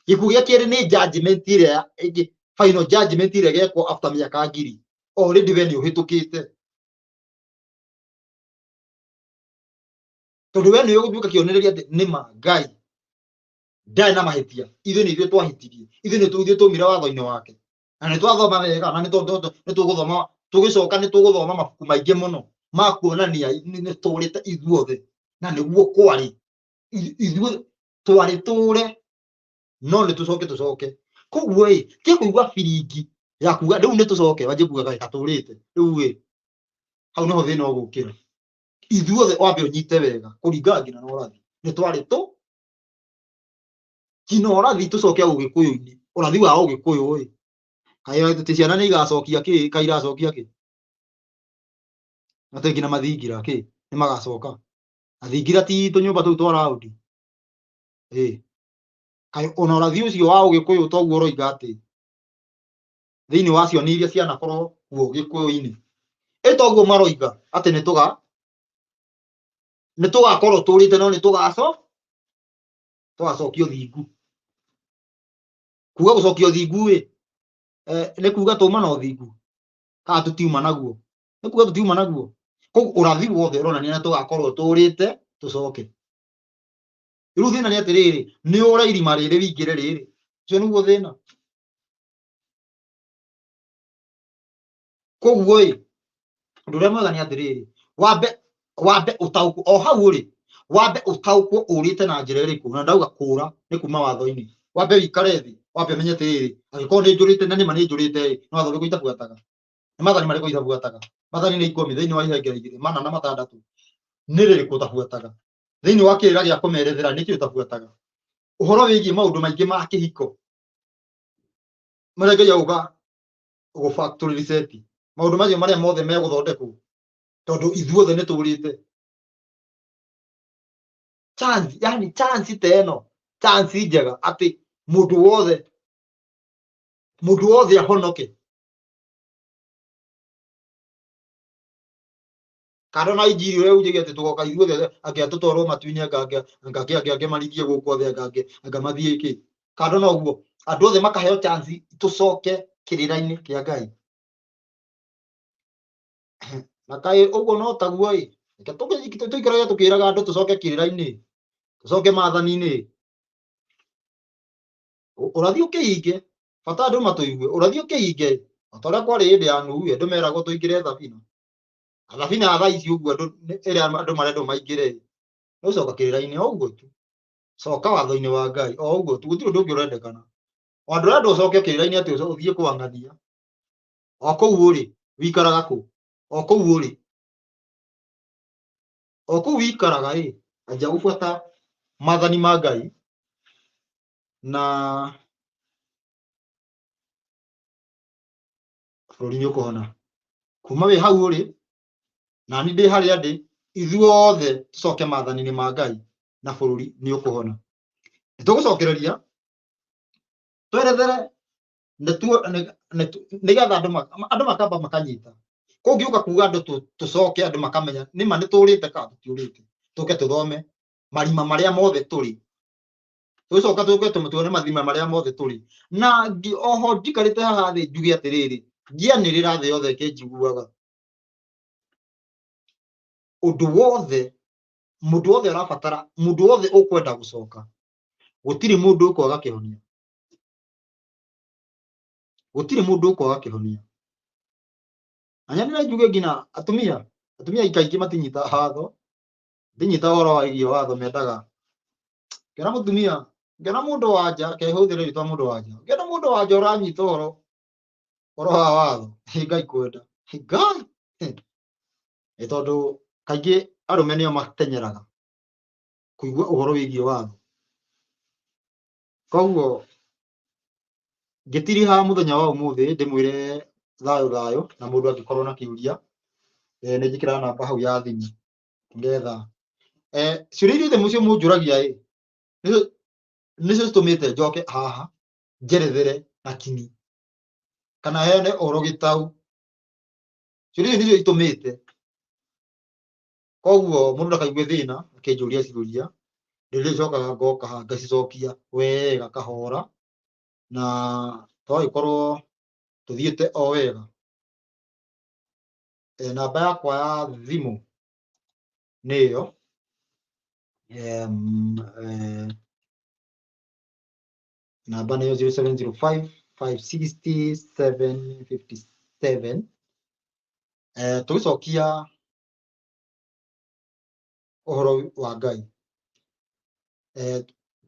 Gĩkuũ gĩa kerĩ nĩ judgment ĩrĩa ĩngĩ, final judgment ĩrĩa ĩgekwo after mĩaka ngiri. Already we nĩ ũhĩtũkĩte, tondũ we nĩwe ũgũtuĩka kĩonereria atĩ nĩ ma Ngai ndarĩ na mahĩtia, ithuĩ nĩ ithuĩ twahĩtirie, ithuĩ nĩ ithuĩ twaumire watho-inĩ wake, na nĩ twathoma wega, na nĩ tũgũthoma, tũgĩcoka nĩ tũgũthoma mabuku maingĩ mũno ma kuonania nĩ tũrĩte ithuothe, na nĩguo kwarĩ ithuĩ twarĩ tũre, no nĩ tũcoke tũcoke. Koguo ĩ, ti kũigua biringi ya kuga rĩu nĩ tũcoke, wanjie kuga kaĩ katũrĩte rĩu ĩ, hau nĩho thĩna ũgũkĩra. Ithuothe wambe ũnyite wega kũringana nginya na ũrathi, nĩ twarĩ tũ nginya ũrathi tũcoke ũgĩkũyũ-inĩ, ũrathi wa ũgĩkũyũ ĩ, kaĩ atĩ ciana nĩ igacokia kĩ, kaĩ iracokia kĩ, atĩ nginya mathingira kĩ nĩ magacoka. Mathingira ti tũnyũmba tũu twa raundi ĩ, kaĩ ona ũrathi ũcio wa ũgĩkũyũ toguo ũroiga atĩ thĩinĩ wa cioni iria cianakorwo kuo gĩkũyũ-inĩ, ĩ toguo maroiga atĩ nĩ tũgakorwo tũrĩte, no nĩ tũgacokio thingu. Kuga gũcokio thingu ĩ, nĩ kuga tũma na ũthingu kana tũtiuma naguo, nĩ kuga tũtiuma naguo. Koguo ũrathi wothe ũronania nĩ tũgakorwo tũrĩte tũcoke. Rĩu thĩna nĩ atĩrĩrĩ, nĩ ũre irima rĩrĩ wĩingĩre rĩrĩ, ũcio nĩguo thĩna. Koguo ĩ, ũndũ ũrĩa mwega nĩ atĩrĩrĩ, wambe ũtaũkwo o hau ũrĩ, wambe ũtaũkwo ũrĩte na njĩra ĩrĩkũ, na ndauga kũra nĩ kuma watho-inĩ. Wambe ũikare thĩ, wambe ũmenye atĩrĩrĩ, angĩkorwo nĩ njũrĩte na nĩma nĩ njũrĩte ĩ, nĩ watho ũrĩkũ itabuataga, nĩ maathani marĩkũ itabuataga. Maathani nĩ 10 thĩinĩ wa ihengere igĩrĩ, mana na matandatũ, nĩ rĩrĩkũ ũtabuataga thĩinĩ wa kĩrĩra gĩa kũmerethera, nĩkĩ ũtabuataga. Ũhoro wĩgiĩ maũndũ maingĩ ma kĩhiko marĩa Ngai agũka gũ factory reset, maũndũ macio marĩa mothe megũthondekwo, tondũ ithuothe nĩ tũrĩte. Chance, yani chance ta ĩno, chance njega atĩ mũndũ wothe ahonoke. Kando na injiri ũrĩa unjagia atĩ tũgoka ithuothe, angĩ atũtwarwo matu-inĩ, anga angĩ angĩ angĩ marigie gũkũ othe, anga angĩ anga mathiĩ kĩ. Kando na ũguo, andũ othe makaheo chance tũcoke kĩrĩra-inĩ kĩa Ngai. Na kaĩ ũguo no taguo ĩ, reke tũikarage tũkĩraga andũ tũcoke kĩrĩra-inĩ, tũcoke maathani-inĩ. Ũrathi ũkĩhinge, bata andũ matũigue, ũrathi ũkĩhinge, o ta ũrĩa kwarĩ hĩndĩ ya Nuhu, andũ meragwo tũingĩre thabina. Thabina ya thaa ici ũguo andũ ĩrĩa andũ marendwo maingĩre, nĩ gũcoka kĩrĩra-inĩ o ũguo tu. Coka watho-inĩ wa Ngai o ũguo tu, gũtirĩ ũndũ ũngĩ ũrendekana. O andũ arĩa ũcoke kĩrĩra-inĩ atĩ ũthiĩ kwang'ania. O kũu ũrĩ, wikaraga kũ? O kũu ũrĩ. O kũu wikaraga ĩ, anjia gũbuata maathani ma Ngai na bũrũri nĩ ũkũhona. Kuma wĩ hau ũrĩ, nani ndĩ harĩa ndĩ, ithuothe tũcoke maathani-inĩ ma Ngai na bũrũri nĩ ũkũhona. Nĩ tũgũcokereria twerethere nĩgetha andũ makamba makanyita. Kũngĩũka kuga andũ tũcoke andũ makamenya nĩma nĩ tũrĩte kana tũtiũrĩte. Tũke tũthome marima marĩa mothe tũrĩ. Tũgĩcoka tũke tuone marima marĩa mothe tũrĩ. Na oho njikarĩte haha thĩ njuge atĩrĩrĩ, ngĩanĩrĩra thĩ yothe ĩkĩnjiguaga. Ũndũ wothe, mũndũ wothe ũrabatara, mũndũ wothe ũkwenda gũcoka, gũtirĩ mũndũ ũkwaga kĩhonia. Gũtirĩ mũndũ ũkwaga kĩhonia. Na nyanĩra njuge nginya atumia, atumia kaingĩ matinyitaga watho, matinyitaga ũhoro wĩgiĩ watho, mendaga. Ngĩona mũtumia, ngĩona mũndũ wa nja, kehũthĩre rĩtwa mũndũ wa nja. Ngĩona mũndũ wa nja ũranyita ũhoro wa watho, Ngai kwenda. Ngai! Nĩ tondũ kaingĩ arũme nĩo matenyeraga kũigua ũhoro wĩgiĩ watho. Koguo ngĩtiriha mũthenya wa ũmũthĩ ndĩmwĩre thayũ thayũ, na mũndũ angĩkorwo na kĩũria, nĩ njĩkĩraga namba hau ya thimũ nĩgetha ciũria iria mũcio mũnjũragia ĩ, nĩcio citũmĩte njoke haha njerethere na kinyi kana heane ũhoro gĩtau. Ciũria icio nĩcio itũmĩte. Koguo mũndũ ndakaigue thĩna akĩnjũria ciũria, nĩndĩcokaga ngoka haha ngacicokia wega kahora na twagĩkorwo tũthiĩte o wega. Namba yakwa ya thimũ nĩ ĩyo. Namba nĩyo 0705 560 757. Tũgĩcokia ũhoro wa Ngai,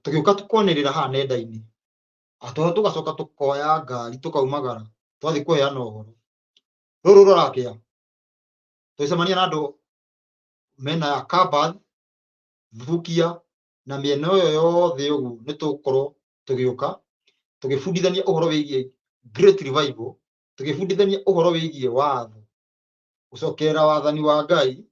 tũgĩũka tũkwanĩrĩra haha nenda-inĩ, tũgacoka tũkoya ngari tũkaumagara twathiĩ kũheana ũhoro. Rũrũ rũrakĩa tũgĩcemania na andũ mena ya Kabath, Thubukia na mĩena ĩyo yothe ũguo, nĩ tũgũkorwo tũgĩũka tũgĩbundithania ũhoro wĩgiĩ Great Revival, tũgĩbundithania ũhoro wĩgiĩ watho, gũcokerera wathani wa Ngai,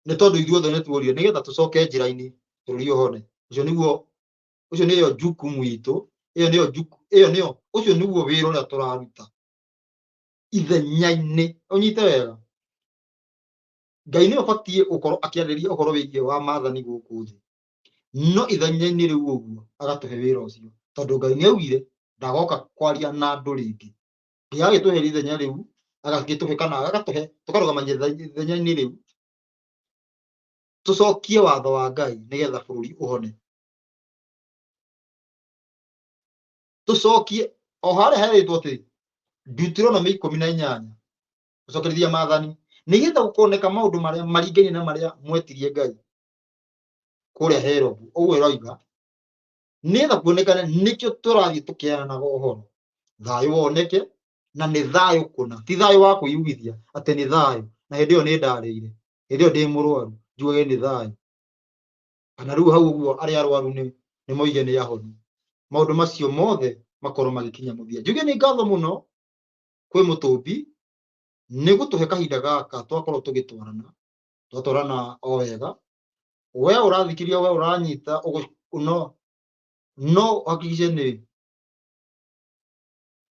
nĩ tondũ ithuothe nĩ tuorio nĩgetha tũcoke njĩra-inĩ bũrũri ũhone. Ũcio nĩguo, ũcio nĩyo jukumu itũ, ĩyo nĩyo juku, ĩyo nĩyo, ũcio nĩguo wĩra ũrĩa tũraruta ithenya-inĩ. Ũnyite wega, Ngai nĩwe ũbatiĩ gũkorwo akĩarĩria ũhoro wĩgiĩ wa maathani gũkũ thĩ, no ithenya-inĩ rĩu ũguo agatũhe wĩra ũcio, tondũ Ngai nĩ augire ndagoka kwaria na andũ rĩngĩ. Ngai agagĩtũhe ithenya rĩu, agagĩtũhe kana agatũhe tũkarũgama ithenya-inĩ rĩu, tũcokie watho wa Ngai nĩgetha bũrũri ũhone. Tũcokie o harĩa herĩtwo atĩ Deuteronomy 18 gũcokerithia maathani nĩgetha gũkoneka maũndũ marĩa maringaine na marĩa mwetirie Ngai kũrĩa Herobu, ũguo ĩroiga, nĩgetha kuonekane nĩkĩo tũrathiĩ tũkĩheanaga ũhoro, thayũ woneke, na nĩ thayũ kũna, ti thayũ wa kwĩyugithia atĩ nĩ thayũ, na hĩndĩ ĩyo nĩ ndarĩire, hĩndĩ ĩyo ndĩ mũrwaru njugage nĩ thayũ, kana rĩu hau ũguo arĩa arwaru nĩ moige nĩ ahonu. Maũndũ macio mothe makorwo magĩkinya mũthia. Njuge nĩ ngatho mũno kwĩ Mũtũmbi nĩ gũtũhe kahinda gaka twakorwo tũgĩtwarana, twatwarana o wega. We ũrathikĩria, we ũranyita, no hakikishe nĩ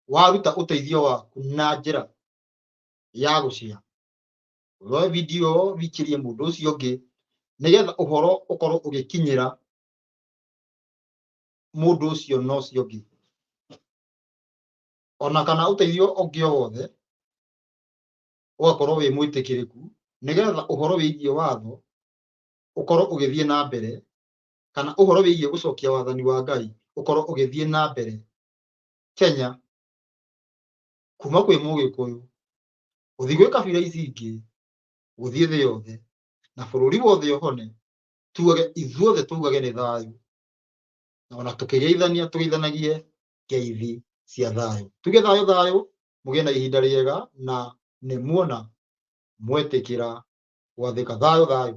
waruta ũteithio waku na njĩra ya gũshare. Woe video wikĩrie mũndũ ũcio ũngĩ nĩgetha ũhoro ũkorwo ũgĩkinyĩra mũndũ ũcio na ũcio ũngĩ, ona kana ũteithio ũngĩ o wothe ũgakorwo wĩ mwĩtĩkĩrĩku nĩgetha ũhoro wĩgiĩ watho ũkorwo ũgĩthiĩ na mbere, kana ũhoro wĩgiĩ gũcokia wathani wa Ngai ũkorwo ũgĩthiĩ na mbere Kenya, kuma kwĩ Mũgĩkũyũ gũthiĩ gwĩ kabira ici ingĩ, gũthiĩ thĩ yothe na bũrũri wothe ũhone, tugage ithuothe tugage nĩ thayũ. Na ona tũkĩgeithania tũgeithanagie ngeithi cia thayũ. Tuge thayũ thayũ, mũgĩe na ihinda rĩega na nĩ muona mwetĩkĩra gwathĩka. Thayũ thayũ.